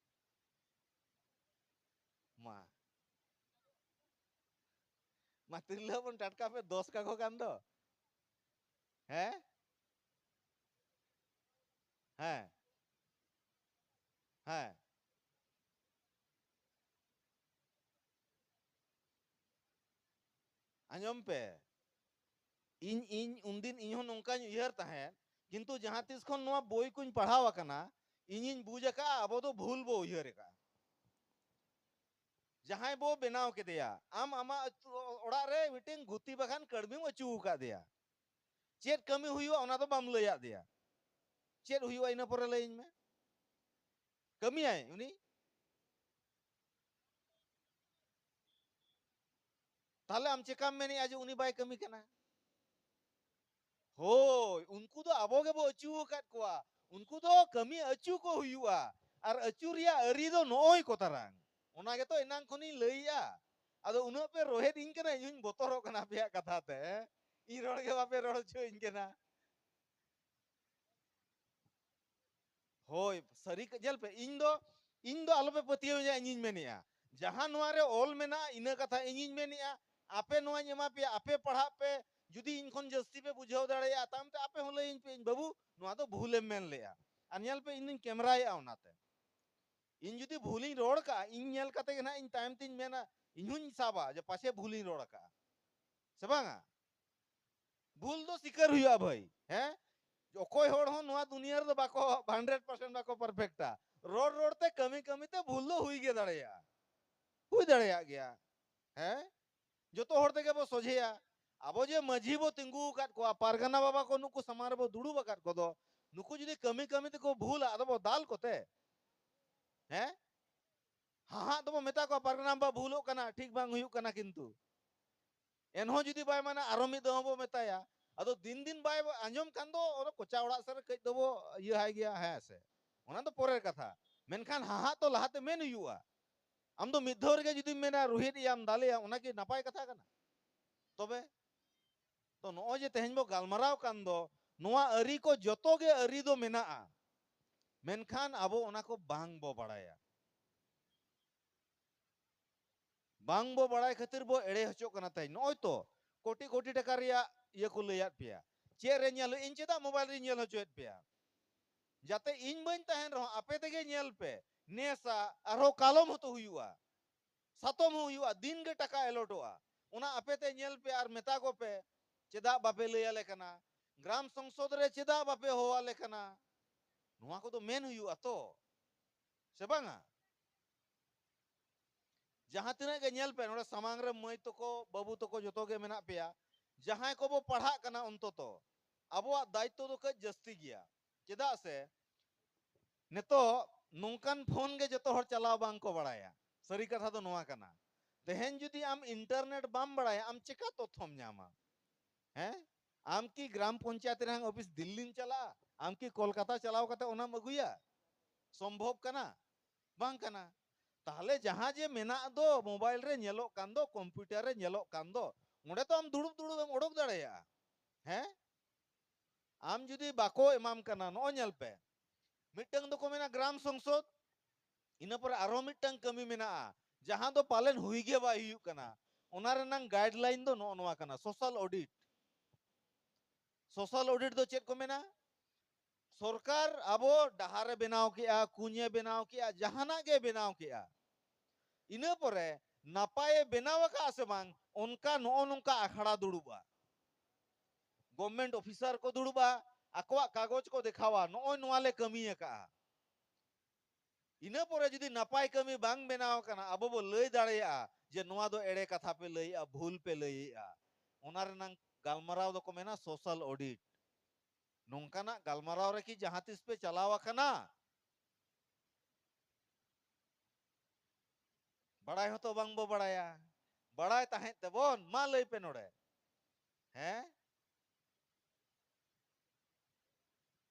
ᱢᱟ, ᱢᱟ, ᱛᱤᱨᱞᱟᱹ ᱦᱚᱯᱚᱱ ᱴᱟᱴᱠᱟ ᱯᱮ ᱫᱚᱥ ᱠᱟᱠᱚ ᱠᱟᱱ ᱫᱚ᱾ ᱦᱮᱸ? ᱦᱮᱸ᱾ ᱦᱮᱸ, ᱟᱸᱡᱚᱢ ᱯᱮ, ᱤᱧ ᱤᱧ ᱩᱱᱫᱤᱱ ᱤᱧ ᱦᱚᱸ ᱱᱚᱝᱠᱟᱧ ᱩᱭᱦᱟᱹᱨ ᱛᱟᱦᱮᱸᱫ, ᱠᱤᱱᱛᱩ ᱡᱟᱦᱟᱸ ᱛᱤᱥ ᱠᱷᱚᱱ ᱱᱚᱣᱟ ᱵᱳᱭ ᱠᱚᱧ ᱯᱟᱲᱦᱟᱣ ᱟᱠᱟᱱᱟ, ᱤᱧᱤᱧ ᱵᱩᱡᱽ ᱟᱠᱟᱫᱼᱟ ᱟᱵᱚ ᱫᱚ ᱵᱷᱩᱞ ᱵᱚ ᱩᱭᱦᱟᱹᱨ ᱟᱠᱟᱫᱼᱟ᱾ ᱡᱟᱦᱟᱸᱭ ᱵᱚ ᱵᱮᱱᱟᱣ ᱠᱮᱫᱮᱭᱟ, ᱟᱢ ᱟᱢᱟᱜ ᱟᱹᱛᱩ, ᱚᱲᱟᱜ ᱨᱮ ᱢᱤᱫᱴᱮᱱ ᱜᱩᱛᱤ ᱵᱟᱠᱷᱟᱱ ᱠᱟᱹᱲᱢᱤᱢ ᱟᱹᱪᱩ ᱟᱠᱟᱫᱮᱭᱟ᱾ ᱪᱮᱫ ᱠᱟᱹᱢᱤ ᱦᱩᱭᱩᱜᱼᱟ ᱚᱱᱟ ᱫᱚ ᱵᱟᱢ ᱞᱟᱹᱭᱟᱫ ᱫᱮᱭᱟ᱾ ᱪᱮᱫ ᱦᱩᱭᱩᱜᱼᱟ ᱤᱱᱟᱹ ᱯᱚᱨᱮ ᱞᱟᱹᱭᱟᱹᱧ ᱢᱮ᱾ ᱠᱟᱹᱢᱤᱭᱟᱭ ᱩᱱᱤ? ᱛᱟᱦᱞᱮ ᱟᱢ ᱪᱮᱠᱟᱢ ᱢᱮᱱᱮᱜᱼᱟ ᱡᱮ ᱩᱱᱤ ᱵᱟᱭ ᱠᱟᱹᱢᱤ ᱠᱟᱱᱟ? ᱦᱳᱭ, ᱩᱱᱠᱩ ᱫᱚ ᱟᱵᱚ ᱜᱮᱵᱚ ᱟᱹᱪᱩ ᱟᱠᱟᱫ ᱠᱚᱣᱟ᱾ ᱩᱱᱠᱩ ᱫᱚ ᱠᱟᱹᱢᱤ ᱟᱹᱪᱩ ᱠᱚ ᱦᱩᱭᱩᱜᱼᱟ᱾ ᱟᱨ ᱟᱹᱪᱩ ᱨᱮᱭᱟᱜ ᱟᱹᱨᱤ ᱫᱚ ᱱᱚᱜᱼᱚᱭ ᱠᱚ ᱛᱟᱨᱟᱝ᱾ ᱚᱱᱟ ᱜᱮᱛᱚ ᱮᱱᱟᱝ ᱠᱷᱚᱱᱤᱧ ᱞᱟᱹᱭᱮᱜᱼᱟ᱾ ᱟᱫᱚ ᱩᱱᱟᱹᱜ ᱯᱮ ᱨᱚᱦᱮᱫ ᱤᱧ ᱠᱟᱱᱟ, ᱤᱧ ᱦᱚᱧ ᱵᱚᱛᱚᱨᱚᱜ ᱠᱟᱱᱟ ᱟᱯᱮᱭᱟᱜ ᱠᱟᱛᱷᱟ ᱛᱮ᱾ ᱤᱧ ᱨᱚᱲ ᱜᱮ ᱵᱟᱯᱮ ᱨᱚᱲ ᱦᱚᱪᱚᱧ ᱠᱟᱱᱟ᱾ ᱦᱳᱭ, ᱥᱟᱹᱨᱤ ᱠᱟ-, ᱧᱮᱞ ᱯᱮ, ᱤᱧ ᱫᱚ, ᱤᱧ ᱫᱚ ᱟᱞᱚᱯᱮ ᱯᱟᱹᱛᱭᱟᱹᱣ ᱤᱧᱟ, ᱤᱧᱤᱧ ᱢᱮᱱᱮᱜᱼᱟ᱾ ᱡᱟᱦᱟᱸ ᱱᱚᱣᱟ ᱨᱮ ᱚᱞ ᱢᱮᱱᱟᱜᱼᱟ, ᱤᱱᱟᱹ ᱠᱟᱛᱷᱟ ᱤᱧᱤᱧ ᱢᱮᱱᱮᱜᱼᱟ᱾ ᱟᱯᱮ ᱱᱚᱣᱟᱧ ᱮᱢᱟ ᱯᱮᱭᱟ, ᱟᱯᱮ ᱯᱟᱲᱦᱟᱜ ᱯᱮ, ᱡᱩᱫᱤ ᱤᱧ ᱠᱷᱚᱱ ᱡᱟᱹᱥᱛᱤ ᱯᱮ ᱵᱩᱡᱷᱟᱹᱣ ᱫᱟᱲᱮᱭᱟᱜᱼᱟ, ᱛᱟᱭᱚᱢ ᱛᱮ ᱟᱯᱮ ᱦᱚᱸ ᱞᱟᱹᱭᱟᱹᱧ ᱯᱮ, "ᱤᱧ ᱵᱟᱹᱵᱩ, ᱱᱚᱣᱟ ᱫᱚ ᱵᱷᱩᱞᱮᱢ ᱢᱮᱱ ᱞᱮᱜᱼᱟ᱾" ᱟᱨ ᱧᱮᱞ ᱯᱮ, ᱤᱧ ᱫᱩᱧ ᱠᱮᱢᱨᱟᱭᱮᱜᱼᱟ, ᱚᱱᱟᱛᱮ ᱤᱧ ᱡᱩᱫᱤ ᱵᱷᱩᱞᱤᱧ ᱨᱚᱲ ᱠᱟᱜᱼᱟ, ᱤᱧ ᱧᱮᱞ ᱠᱟᱛᱮ ᱜᱮ ᱱᱟᱦᱟᱜ ᱤᱧ ᱛᱟᱭᱚᱢ ᱛᱤᱧ ᱢᱮᱱᱟ, ᱤᱧ ᱦᱚᱸᱧ ᱥᱟᱵᱟ ᱡᱮ ᱯᱟᱪᱷᱮ ᱵᱷᱩᱞᱤᱧ ᱨᱚᱲ ᱠᱟᱜᱼᱟ, ᱥᱮ ᱵᱟᱝᱟ? ᱵᱷᱩᱞ ᱫᱚ ᱥᱤᱠᱟᱹᱨ ᱦᱩᱭᱩᱜᱼᱟ ᱵᱷᱟᱹᱭ, ᱦᱮᱸ? ᱚᱠᱚᱭ ᱦᱚᱲ ᱦᱚᱸ ᱱᱚᱣᱟ ᱫᱩᱱᱤᱭᱟᱹ ᱨᱮᱫᱚ ᱵᱟᱠᱚ hundred percent ᱵᱟᱠᱚ perfectᱟ᱾ ᱨᱚᱲ ᱨᱚᱲ ᱛᱮ, ᱠᱟᱹᱢᱤ ᱠᱟᱹᱢᱤ ᱛᱮ ᱵᱷᱩᱞ ᱫᱚ ᱦᱩᱭ ᱜᱮ ᱫᱟᱲᱮᱭᱟᱜᱼᱟ, ᱦᱩᱭ ᱫᱟᱲᱮᱭᱟᱜ ᱜᱮᱭᱟ, ᱦᱮᱸ? ᱡᱚᱛᱚ ᱦᱚᱲ ᱛᱮᱜᱮ ᱵᱚ ᱥᱚᱡᱷᱮᱭᱟ᱾ ᱟᱵᱚ ᱡᱮ ᱢᱟᱹᱡᱷᱤ ᱵᱚ ᱛᱤᱸᱜᱩ ᱟᱠᱟᱫ ᱠᱚᱣᱟ, ᱯᱟᱨᱜᱟᱱᱟ ᱵᱟᱵᱟ ᱠᱚ ᱱᱩᱠᱩ ᱥᱟᱢᱟᱝ ᱨᱮᱵᱚ ᱫᱩᱲᱩᱵ ᱟᱠᱟᱫ ᱠᱚᱫᱚ, ᱱᱩᱠᱩ ᱡᱩᱫᱤ ᱠᱟᱹᱢᱤ ᱠᱟᱹᱢᱤ ᱛᱮᱠᱚ ᱵᱷᱩᱞᱟ, ᱟᱫᱚ ᱵᱚ ᱫᱟᱞ ᱠᱚᱛᱮ, ᱦᱮᱸ? ᱦᱟᱦᱟᱜ ᱫᱚᱵᱚ ᱢᱮᱛᱟ ᱠᱚᱣᱟ, "ᱯᱟᱨᱜᱟᱱᱟ ᱵᱟᱵᱟ ᱵᱷᱩᱞᱚᱜ ᱠᱟᱱᱟ, ᱴᱷᱤᱠ ᱵᱟᱝ ᱦᱩᱭᱩᱜ ᱠᱟᱱᱟ ᱠᱤᱱᱛᱩ᱾" ᱮᱱᱦᱚᱸ ᱡᱩᱫᱤ ᱵᱟᱭ ᱢᱟᱱᱟ, ᱟᱨᱚ ᱢᱤᱫ ᱫᱷᱟᱣ ᱵᱚ ᱢᱮᱛᱟᱭᱟ᱾ ᱟᱫᱚ ᱫᱤᱱ ᱫᱤᱱ ᱵᱟᱭ ᱟᱸᱡᱚᱢ ᱠᱷᱟᱱ ᱫᱚ ᱚᱱᱟ ᱠᱚᱪᱟ ᱚᱲᱟᱜ ᱥᱮᱫ ᱨᱮ ᱠᱟᱹᱡ ᱫᱚᱵᱚ ᱤᱭᱟᱹ ᱦᱟᱭ ᱜᱮᱭᱟ, ᱦᱮᱸ ᱥᱮ? ᱚᱱᱟ ᱫᱚ ᱯᱚᱨᱮᱨ ᱠᱟᱛᱷᱟ᱾ ᱢᱮᱱᱠᱷᱟᱱ ᱦᱟᱦᱟᱜ ᱛᱚ ᱞᱟᱦᱟᱛᱮ ᱢᱮᱱ ᱦᱩᱭᱩᱜᱼᱟ᱾ ᱟᱢ ᱫᱚ ᱢᱤᱫ ᱫᱷᱟᱣ ᱨᱮᱜᱮ ᱡᱩᱫᱤᱢ ᱢᱮᱱᱟ, ᱨᱩᱦᱮᱫ ᱮᱭᱟᱢ, ᱫᱟᱞᱮᱭᱟᱢ, ᱚᱱᱟ ᱠᱤ ᱱᱟᱯᱟᱭ ᱠᱟᱛᱷᱟ ᱠᱟᱱᱟ? ᱛᱚᱵᱮ ᱛᱚ ᱱᱚᱜᱼᱚᱭ ᱡᱮ ᱛᱮᱦᱮᱧ ᱵᱚ ᱜᱟᱞᱢᱟᱨᱟᱣ ᱠᱟᱱ ᱫᱚ, ᱱᱚᱣᱟ ᱟᱹᱨᱤ ᱠᱚ ᱡᱚᱛᱚ ᱜᱮ ᱟᱹᱨᱤ ᱫᱚ ᱢᱮᱱᱟᱜᱼᱟ, ᱢᱮᱱᱠᱷᱟᱱ ᱟᱵᱚ ᱚᱱᱟ ᱠᱚ ᱵᱟᱝ ᱵᱚ ᱵᱟᱲᱟᱭᱟ᱾ ᱵᱟᱝ ᱵᱚ ᱵᱟᱲᱟᱭ ᱠᱷᱟᱹᱛᱤᱨ ᱵᱚ ᱮᱲᱮ ᱦᱚᱪᱚᱜ ᱠᱟᱱᱟ᱾ ᱛᱮᱦᱮᱧ ᱱᱚᱜᱼᱚᱭ ᱛᱚ ᱠᱳᱴᱤ ᱠᱳᱴᱤ ᱴᱟᱠᱟ ᱨᱮᱭᱟᱜ ᱤᱭᱟᱹ ᱠᱚ ᱞᱟᱹᱭᱟᱫ ᱯᱮᱭᱟ, ᱪᱮᱫ ᱨᱮ ᱧᱮᱞ ᱦᱩᱭᱩᱜ, ᱤᱧ ᱪᱮᱫᱟᱜ ᱢᱳᱵᱟᱭᱤᱞ ᱨᱤᱧ ᱧᱮᱞ ᱦᱚᱪᱚᱭᱮᱫ ᱯᱮᱭᱟ? ᱡᱟᱛᱮ ᱤᱧ ᱵᱟᱹᱧ ᱛᱟᱦᱮᱱ ᱨᱮᱦᱚᱸ ᱟᱯᱮ ᱛᱮᱜᱮ ᱧᱮᱞ ᱯᱮ, ᱱᱮᱥᱟ ᱟᱨᱦᱚᱸ ᱠᱟᱞᱚᱢ ᱦᱚᱸᱛᱚ ᱦᱩᱭᱩᱜᱼᱟ, ᱥᱟᱛᱚᱢ ᱦᱚᱸ ᱦᱩᱭᱩᱜᱼᱟ, ᱫᱤᱱ ᱜᱮ ᱴᱟᱠᱟ ᱮᱞᱚᱴᱚᱜᱼᱟ᱾ ᱚᱱᱟ ᱟᱯᱮ ᱛᱮ ᱧᱮᱞ ᱯᱮ ᱟᱨ ᱢᱮᱛᱟ ᱠᱚᱯᱮ, ᱪᱮᱫᱟᱜ ᱵᱟᱯᱮ ᱞᱟᱹᱭ ᱟᱞᱮ ᱠᱟᱱᱟ? ᱜᱨᱟᱢ ᱥᱚᱝᱥᱚᱫ ᱨᱮ ᱪᱮᱫᱟᱜ ᱵᱟᱯᱮ ᱦᱚᱦᱚ ᱟᱞᱮ ᱠᱟᱱᱟ? ᱱᱚᱣᱟ ᱠᱚᱫᱚ ᱢᱮᱱ ᱦᱩᱭᱩᱜᱼᱟ ᱛᱚ, ᱥᱮ ᱵᱟᱝᱟ? ᱡᱟᱦᱟᱸ ᱛᱤᱱᱟᱹᱜ ᱜᱮ ᱧᱮᱞ ᱯᱮ, ᱱᱚᱰᱮ ᱥᱟᱢᱟᱝ ᱨᱮ ᱢᱟᱹᱭ ᱛᱟᱠᱚ, ᱵᱟᱹᱵᱩ ᱛᱟᱠᱚ ᱡᱚᱛᱚ ᱜᱮ ᱢᱮᱱᱟᱜ ᱯᱮᱭᱟ᱾ ᱡᱟᱦᱟᱸᱭ ᱠᱚᱵᱚ ᱯᱟᱲᱦᱟᱜ ᱠᱟᱱᱟ, ᱚᱱᱛᱚᱛᱚ ᱟᱵᱚᱣᱟᱜ ᱫᱟᱭᱤᱛᱛᱚ ᱫᱚ ᱠᱟᱹᱡ ᱡᱟᱹᱥᱛᱤ ᱜᱮᱭᱟ᱾ ᱪᱮᱫᱟᱜ ᱥᱮ ᱱᱤᱛᱚᱜ ᱱᱚᱝᱠᱟᱱ ᱯᱷᱳᱱ ᱜᱮ ᱡᱚᱛᱚ ᱦᱚᱲ ᱪᱟᱞᱟᱣ ᱵᱟᱝ ᱠᱚ ᱵᱟᱲᱟᱭᱟ᱾ ᱥᱟᱹᱨᱤ ᱠᱟᱛᱷᱟ ᱫᱚ ᱱᱚᱣᱟ ᱠᱟᱱᱟ, ᱛᱮᱦᱮᱧ ᱡᱩᱫᱤ ᱟᱢ ᱤᱱᱴᱟᱨᱱᱮᱴ ᱵᱟᱢ ᱵᱟᱲᱟᱭᱟ, ᱟᱢ ᱪᱮᱠᱟ ᱛᱚᱛᱛᱷᱚᱢ ᱧᱟᱢᱟ? ᱦᱮᱸ? ᱟᱢ ᱠᱤ ᱜᱨᱟᱢ ᱯᱚᱧᱪᱟᱭᱮᱛ ᱨᱮᱱᱟᱜ ᱚᱯᱷᱤᱥ ᱫᱤᱞᱞᱤᱢ ᱪᱟᱞᱟᱜᱼᱟ? ᱟᱢ ᱠᱤ ᱠᱳᱞᱠᱟᱛᱟ ᱪᱟᱞᱟᱣ ᱠᱟᱛᱮ ᱚᱱᱟᱢ ᱟᱹᱜᱩᱭᱟ? ᱥᱚᱢᱵᱷᱚᱵ ᱠᱟᱱᱟ? ᱵᱟᱝ ᱠᱟᱱᱟ᱾ ᱛᱟᱦᱞᱮ ᱡᱟᱦᱟᱸ ᱡᱮ ᱢᱮᱱᱟᱜ ᱫᱚ, ᱢᱳᱵᱟᱭᱤᱞ ᱨᱮ ᱧᱮᱞᱚᱜ ᱠᱟᱱ ᱫᱚ, ᱠᱚᱢᱯᱤᱭᱩᱴᱟᱨ ᱨᱮ ᱧᱮᱞᱚᱜ ᱠᱟᱱ ᱫᱚ, ᱚᱸᱰᱮ ᱛᱚ ᱟᱢ ᱫᱩᱲᱩᱵ ᱫᱩᱲᱩᱵ ᱮᱢ ᱚᱰᱚᱠ ᱫᱟᱲᱮᱭᱟᱜᱼᱟ᱾ ᱦᱮᱸ? ᱟᱢ ᱡᱩᱫᱤ ᱵᱟᱠᱚ ᱮᱢᱟᱢ ᱠᱟᱱᱟ, ᱱᱚᱜᱼᱚᱭ ᱧᱮᱞ ᱯᱮ, ᱢᱤᱫᱴᱟᱝ ᱫᱚᱠᱚ ᱢᱮᱱᱟ ᱜᱨᱟᱢ ᱥᱚᱝᱥᱚᱫ, ᱤᱱᱟᱹ ᱯᱚᱨᱮ ᱟᱨᱚ ᱢᱤᱫᱴᱟᱝ ᱠᱟᱹᱢᱤ ᱢᱮᱱᱟᱜᱼᱟ, ᱡᱟᱦᱟᱸ ᱫᱚ ᱯᱟᱞᱮᱱ ᱦᱩᱭ ᱜᱮ ᱵᱟᱭ ᱦᱩᱭᱩᱜ ᱠᱟᱱᱟ᱾ ᱚᱱᱟ ᱨᱮᱱᱟᱝ ᱜᱟᱭᱤᱰᱞᱟᱭᱤᱱ ᱫᱚ ᱱᱚᱜᱼᱚ ᱱᱚᱣᱟ ᱠᱟᱱᱟ, ᱥᱳᱥᱟᱞ ᱚᱰᱤᱴ᱾ ᱥᱳᱥᱟᱞ ᱚᱰᱤᱴ ᱫᱚ ᱪᱮᱫ ᱠᱚ ᱢᱮᱱᱟ? ᱥᱚᱨᱠᱟᱨ ᱟᱵᱚ ᱰᱟᱦᱟᱨᱮ ᱵᱮᱱᱟᱣ ᱠᱮᱜᱼᱟ, ᱠᱩᱧᱮ ᱵᱮᱱᱟᱣ ᱠᱮᱜᱼᱟ, ᱡᱟᱦᱟᱱᱟᱜ ᱜᱮ ᱵᱮᱱᱟᱣ ᱠᱮᱜᱼᱟ, ᱤᱱᱟᱹ ᱯᱚᱨᱮ ᱱᱟᱯᱟᱭᱮ ᱵᱮᱱᱟᱣ ᱟᱠᱟᱫᱼᱟ ᱥᱮ ᱵᱟᱝ, ᱚᱱᱠᱟ ᱱᱚᱜᱼᱚ ᱱᱚᱝᱠᱟ ᱟᱠᱷᱲᱟ ᱫᱩᱲᱩᱵᱼᱟ, ᱜᱚᱵᱷᱢᱮᱱᱴ ᱚᱯᱷᱤᱥᱟᱨ ᱠᱚ ᱫᱩᱲᱩᱵᱼᱟ, ᱟᱠᱚᱣᱟᱜ ᱠᱟᱜᱚᱡᱽ ᱠᱚ ᱫᱮᱠᱷᱟᱣᱟ, ᱱᱚᱜᱼᱚᱭ ᱱᱚᱣᱟ ᱞᱮ ᱠᱟᱹᱢᱤ ᱟᱠᱟᱫᱼᱟ᱾ ᱤᱱᱟᱹ ᱯᱚᱨᱮ ᱡᱩᱫᱤ ᱱᱟᱯᱟᱭ ᱠᱟᱹᱢᱤ ᱵᱟᱝ ᱵᱮᱱᱟᱣ ᱟᱠᱟᱱᱟ, ᱟᱵᱚ ᱵᱚ ᱞᱟᱹᱭ ᱫᱟᱲᱮᱭᱟᱜᱼᱟ ᱡᱮ ᱱᱚᱣᱟ ᱫᱚ ᱮᱲᱮ ᱠᱟᱛᱷᱟ ᱯᱮ ᱞᱟᱹᱭᱮᱜᱼᱟ, ᱵᱷᱩᱞ ᱯᱮ ᱞᱟᱹᱭᱮᱜᱼᱟ᱾ ᱚᱱᱟ ᱨᱮᱱᱟᱝ ᱜᱟᱞᱢᱟᱨᱟᱣ ᱫᱚᱠᱚ ᱢᱮᱱᱟ ᱥᱳᱥᱟᱞ ᱚᱰᱤᱴ᱾ ᱱᱚᱝᱠᱟᱱᱟᱜ ᱜᱟᱞᱢᱟᱨᱟᱣ ᱨᱮᱠᱤ ᱡᱟᱦᱟᱸ ᱛᱤᱥ ᱯᱮ ᱪᱟᱞᱟᱣ ᱟᱠᱟᱱᱟ? ᱵᱟᱲᱟᱭ ᱦᱚᱸᱛᱚ ᱵᱟᱝ ᱵᱚ ᱵᱟᱲᱟᱭᱟ᱾ ᱵᱟᱲᱟᱭ ᱛᱟᱦᱮᱸᱫ ᱛᱮᱵᱚᱱ, ᱢᱟ ᱞᱟᱹᱭ ᱯᱮ ᱱᱚᱰᱮ᱾ ᱦᱮᱸ?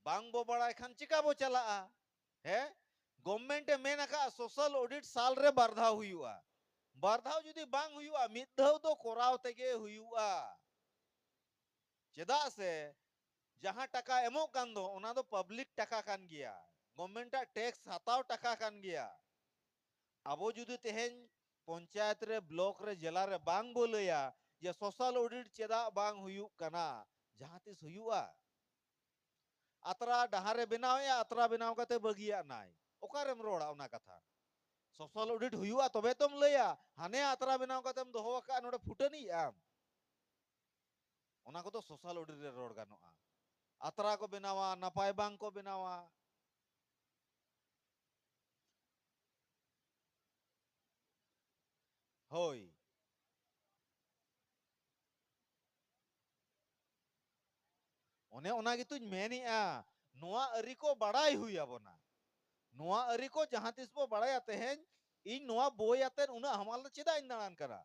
ᱵᱟᱝ ᱵᱚ ᱵᱟᱲᱟᱭ ᱠᱷᱟᱱ ᱪᱤᱠᱟ ᱵᱚ ᱪᱟᱞᱟᱜᱼᱟ? ᱦᱮᱸ? ᱜᱚᱵᱷᱢᱮᱱᱴ ᱮ ᱢᱮᱱ ᱟᱠᱟᱫᱼᱟ, ᱥᱳᱥᱟᱞ ᱚᱰᱤᱴ ᱥᱟᱞ ᱨᱮ ᱵᱟᱨ ᱫᱷᱟᱣ ᱦᱩᱭᱩᱜᱼᱟ᱾ ᱵᱟᱨ ᱫᱷᱟᱣ ᱡᱩᱫᱤ ᱵᱟᱝ ᱦᱩᱭᱩᱜᱼᱟ, ᱢᱤᱫ ᱫᱷᱟᱣ ᱫᱚ ᱠᱚᱨᱟᱣ ᱛᱮᱜᱮ ᱦᱩᱭᱩᱜᱼᱟ᱾ ᱪᱮᱫᱟᱜ ᱥᱮ ᱡᱟᱦᱟᱸ ᱴᱟᱠᱟ ᱮᱢᱚᱜ ᱠᱟᱱ ᱫᱚ, ᱚᱱᱟ ᱫᱚ ᱯᱟᱵᱽᱞᱤᱠ ᱴᱟᱠᱟ ᱠᱟᱱ ᱜᱮᱭᱟ, ᱜᱚᱵᱷᱢᱮᱱᱴ ᱟᱜ ᱴᱮᱠᱥ ᱦᱟᱛᱟᱣ ᱴᱟᱠᱟ ᱠᱟᱱ ᱜᱮᱭᱟ᱾ ᱟᱵᱚ ᱡᱩᱫᱤ ᱛᱮᱦᱮᱧ ᱯᱚᱧᱪᱟᱭᱮᱛ ᱨᱮ, ᱵᱞᱚᱠ ᱨᱮ, ᱡᱮᱞᱟ ᱨᱮ ᱵᱟᱝ ᱵᱚ ᱞᱟᱹᱭᱟ ᱡᱮ ᱥᱳᱥᱟᱞ ᱚᱰᱤᱴ ᱪᱮᱫᱟᱜ ᱵᱟᱝ ᱦᱩᱭᱩᱜ ᱠᱟᱱᱟ, ᱡᱟᱦᱟᱸ ᱛᱤᱥ ᱦᱩᱭᱩᱜᱼᱟ? ᱟᱛᱨᱟ ᱰᱟᱦᱟᱨ ᱮ ᱵᱮᱱᱟᱣᱮᱫᱼᱟ, ᱟᱛᱨᱟ ᱵᱮᱱᱟᱣ ᱠᱟᱛᱮ ᱵᱟᱹᱜᱤᱭᱟᱜ ᱱᱟᱭ᱾ ᱚᱠᱟᱨᱮᱢ ᱨᱚᱲᱟ ᱚᱱᱟ ᱠᱟᱛᱷᱟ? ᱥᱳᱥᱟᱞ ᱚᱰᱤᱴ ᱦᱩᱭᱩᱜᱼᱟ ᱛᱚᱵᱮ ᱛᱚᱢ ᱞᱟᱹᱭᱟ, ᱦᱟᱱᱮ ᱟᱛᱨᱟ ᱵᱮᱱᱟᱣ ᱠᱟᱛᱮᱢ ᱫᱚᱦᱚ ᱟᱠᱟᱫᱼᱟ, ᱱᱚᱰᱮ ᱯᱷᱩᱴᱟᱹᱱᱤᱡ ᱟᱢ᱾ ᱚᱱᱟ ᱠᱚᱫᱚ ᱥᱳᱥᱟᱞ ᱚᱰᱤᱴ ᱨᱮ ᱨᱚᱲ ᱜᱟᱱᱚᱜᱼᱟ᱾ ᱟᱛᱨᱟ ᱠᱚ ᱵᱮᱱᱟᱣᱟ, ᱱᱟᱯᱟᱭ ᱵᱟᱝ ᱠᱚ ᱵᱮᱱᱟᱣᱟ᱾ ᱦᱳᱭ᱾ ᱚᱱᱮ ᱚᱱᱟ ᱜᱮᱛᱚᱧ ᱢᱮᱱᱮᱜᱼᱟ, ᱱᱚᱣᱟ ᱟᱹᱨᱤ ᱠᱚ ᱵᱟᱲᱟᱭ ᱦᱩᱭ ᱟᱵᱚᱱᱟ᱾ ᱱᱚᱣᱟ ᱟᱹᱨᱤ ᱠᱚ ᱡᱟᱦᱟᱸ ᱛᱤᱥ ᱵᱚ ᱵᱟᱲᱟᱭᱟ, ᱛᱮᱦᱮᱧ ᱤᱧ ᱱᱚᱣᱟ ᱵᱳᱭ ᱟᱛᱮᱫ ᱩᱱᱟᱹᱜ ᱦᱟᱢᱟᱞ ᱫᱚ ᱪᱮᱫᱟᱜ ᱤᱧ ᱫᱟᱬᱟᱱ ᱠᱟᱱᱟ?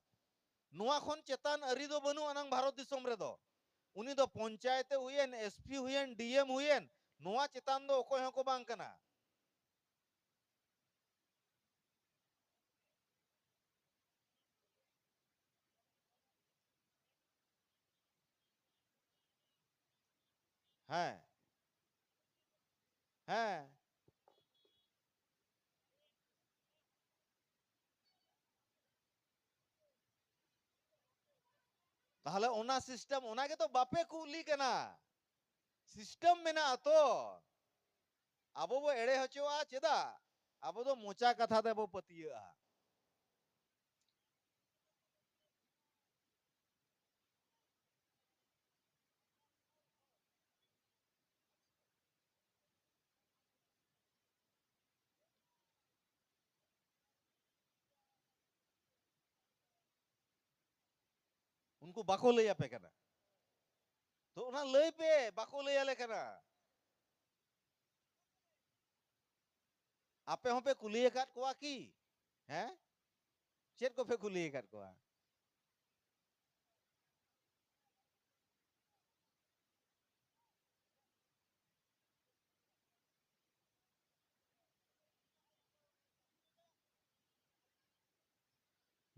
ᱱᱚᱣᱟ ᱠᱷᱚᱱ ᱪᱮᱛᱟᱱ ᱟᱹᱨᱤ ᱫᱚ ᱵᱟᱹᱱᱩᱜ ᱟᱱᱟᱝ ᱵᱷᱟᱨᱚᱛ ᱫᱤᱥᱚᱢ ᱨᱮᱫᱚ᱾ ᱩᱱᱤ ᱫᱚ ᱯᱚᱧᱪᱟᱭᱮᱛ ᱮ ᱦᱩᱭᱮᱱ, ᱮᱥ ᱯᱤ ᱦᱩᱭᱮᱱ, ᱰᱤ ᱮᱢ ᱦᱩᱭᱮᱱ, ᱱᱚᱣᱟ ᱪᱮᱛᱟᱱ ᱫᱚ ᱚᱠᱚᱭ ᱦᱚᱸᱠᱚ ᱵᱟᱝ ᱠᱟᱱᱟ᱾ ᱦᱮᱸ᱾ ᱦᱮᱸ᱾ ᱛᱟᱦᱞᱮ ᱚᱱᱟ ᱥᱤᱥᱴᱮᱢ, ᱚᱱᱟ ᱜᱮᱛᱚ ᱵᱟᱯᱮ ᱠᱩᱞᱤ ᱠᱟᱱᱟ᱾ ᱥᱤᱥᱴᱮᱢ ᱢᱮᱱᱟᱜᱼᱟ ᱛᱚ᱾ ᱟᱵᱚ ᱵᱚ ᱮᱲᱮ ᱦᱚᱪᱚᱜᱼᱟ ᱪᱮᱫᱟᱜ? ᱟᱵᱚ ᱫᱚ ᱢᱚᱪᱟ ᱠᱟᱛᱷᱟ ᱛᱮᱵᱚ ᱯᱟᱹᱛᱭᱟᱹᱜᱼᱟ᱾ ᱩᱱᱠᱩ ᱵᱟᱠᱚ ᱞᱟᱹᱭ ᱟᱯᱮ ᱠᱟᱱᱟ᱾ ᱛᱚ ᱚᱱᱟ ᱞᱟᱹᱭ ᱯᱮ, ᱵᱟᱠᱚ ᱞᱟᱹᱭ ᱟᱞᱮ ᱠᱟᱱᱟ᱾ ᱟᱯᱮ ᱦᱚᱸᱯᱮ ᱠᱩᱞᱤ ᱟᱠᱟᱫ ᱠᱚᱣᱟ ᱠᱤ? ᱦᱮᱸ? ᱪᱮᱫ ᱠᱚᱯᱮ ᱠᱩᱞᱤ ᱟᱠᱟᱫ ᱠᱚᱣᱟ?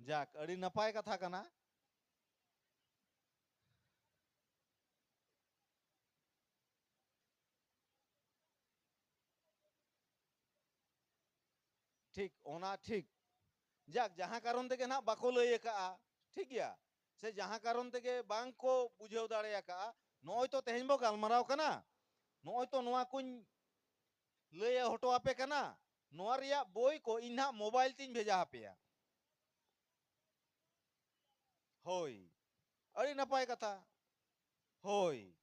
ᱡᱟᱠ, ᱟᱹᱰᱤ ᱱᱟᱯᱟᱭ ᱠᱟᱛᱷᱟ ᱠᱟᱱᱟ᱾ ᱴᱷᱤᱠ, ᱚᱱᱟ ᱴᱷᱤᱠ᱾ ᱡᱟᱠ, ᱡᱟᱦᱟᱸ ᱠᱟᱨᱚᱱ ᱛᱮᱜᱮ ᱱᱟᱦᱟᱜ ᱵᱟᱠᱚ ᱞᱟᱹᱭ ᱟᱠᱟᱜᱼᱟ, ᱴᱷᱤᱠ ᱜᱮᱭᱟ, ᱥᱮ ᱡᱟᱦᱟᱸ ᱠᱟᱨᱚᱱ ᱛᱮᱜᱮ ᱵᱟᱝ ᱠᱚ ᱵᱩᱡᱷᱟᱹᱣ ᱫᱟᱲᱮ ᱟᱠᱟᱜᱼᱟ, ᱱᱚᱜᱼᱚᱭ ᱛᱚ ᱛᱮᱦᱮᱧ ᱵᱚ ᱜᱟᱞᱢᱟᱨᱟᱣ ᱠᱟᱱᱟ, ᱱᱚᱜᱼᱚᱭ ᱛᱚ ᱱᱚᱣᱟ ᱠᱚᱧ ᱞᱟᱹᱭ ᱦᱚᱴᱚ ᱟᱯᱮ ᱠᱟᱱᱟ, ᱱᱚᱣᱟ ᱨᱮᱭᱟᱜ ᱵᱳᱭ ᱠᱚ ᱤᱧ ᱱᱟᱦᱟᱜ ᱢᱳᱵᱟᱭᱤᱞ ᱛᱤᱧ ᱵᱷᱮᱡᱟ ᱟᱯᱮᱭᱟ᱾ ᱦᱳᱭ, ᱟᱹᱰᱤ ᱱᱟᱯᱟᱭ ᱠᱟᱛᱷᱟ᱾ ᱦᱳᱭ,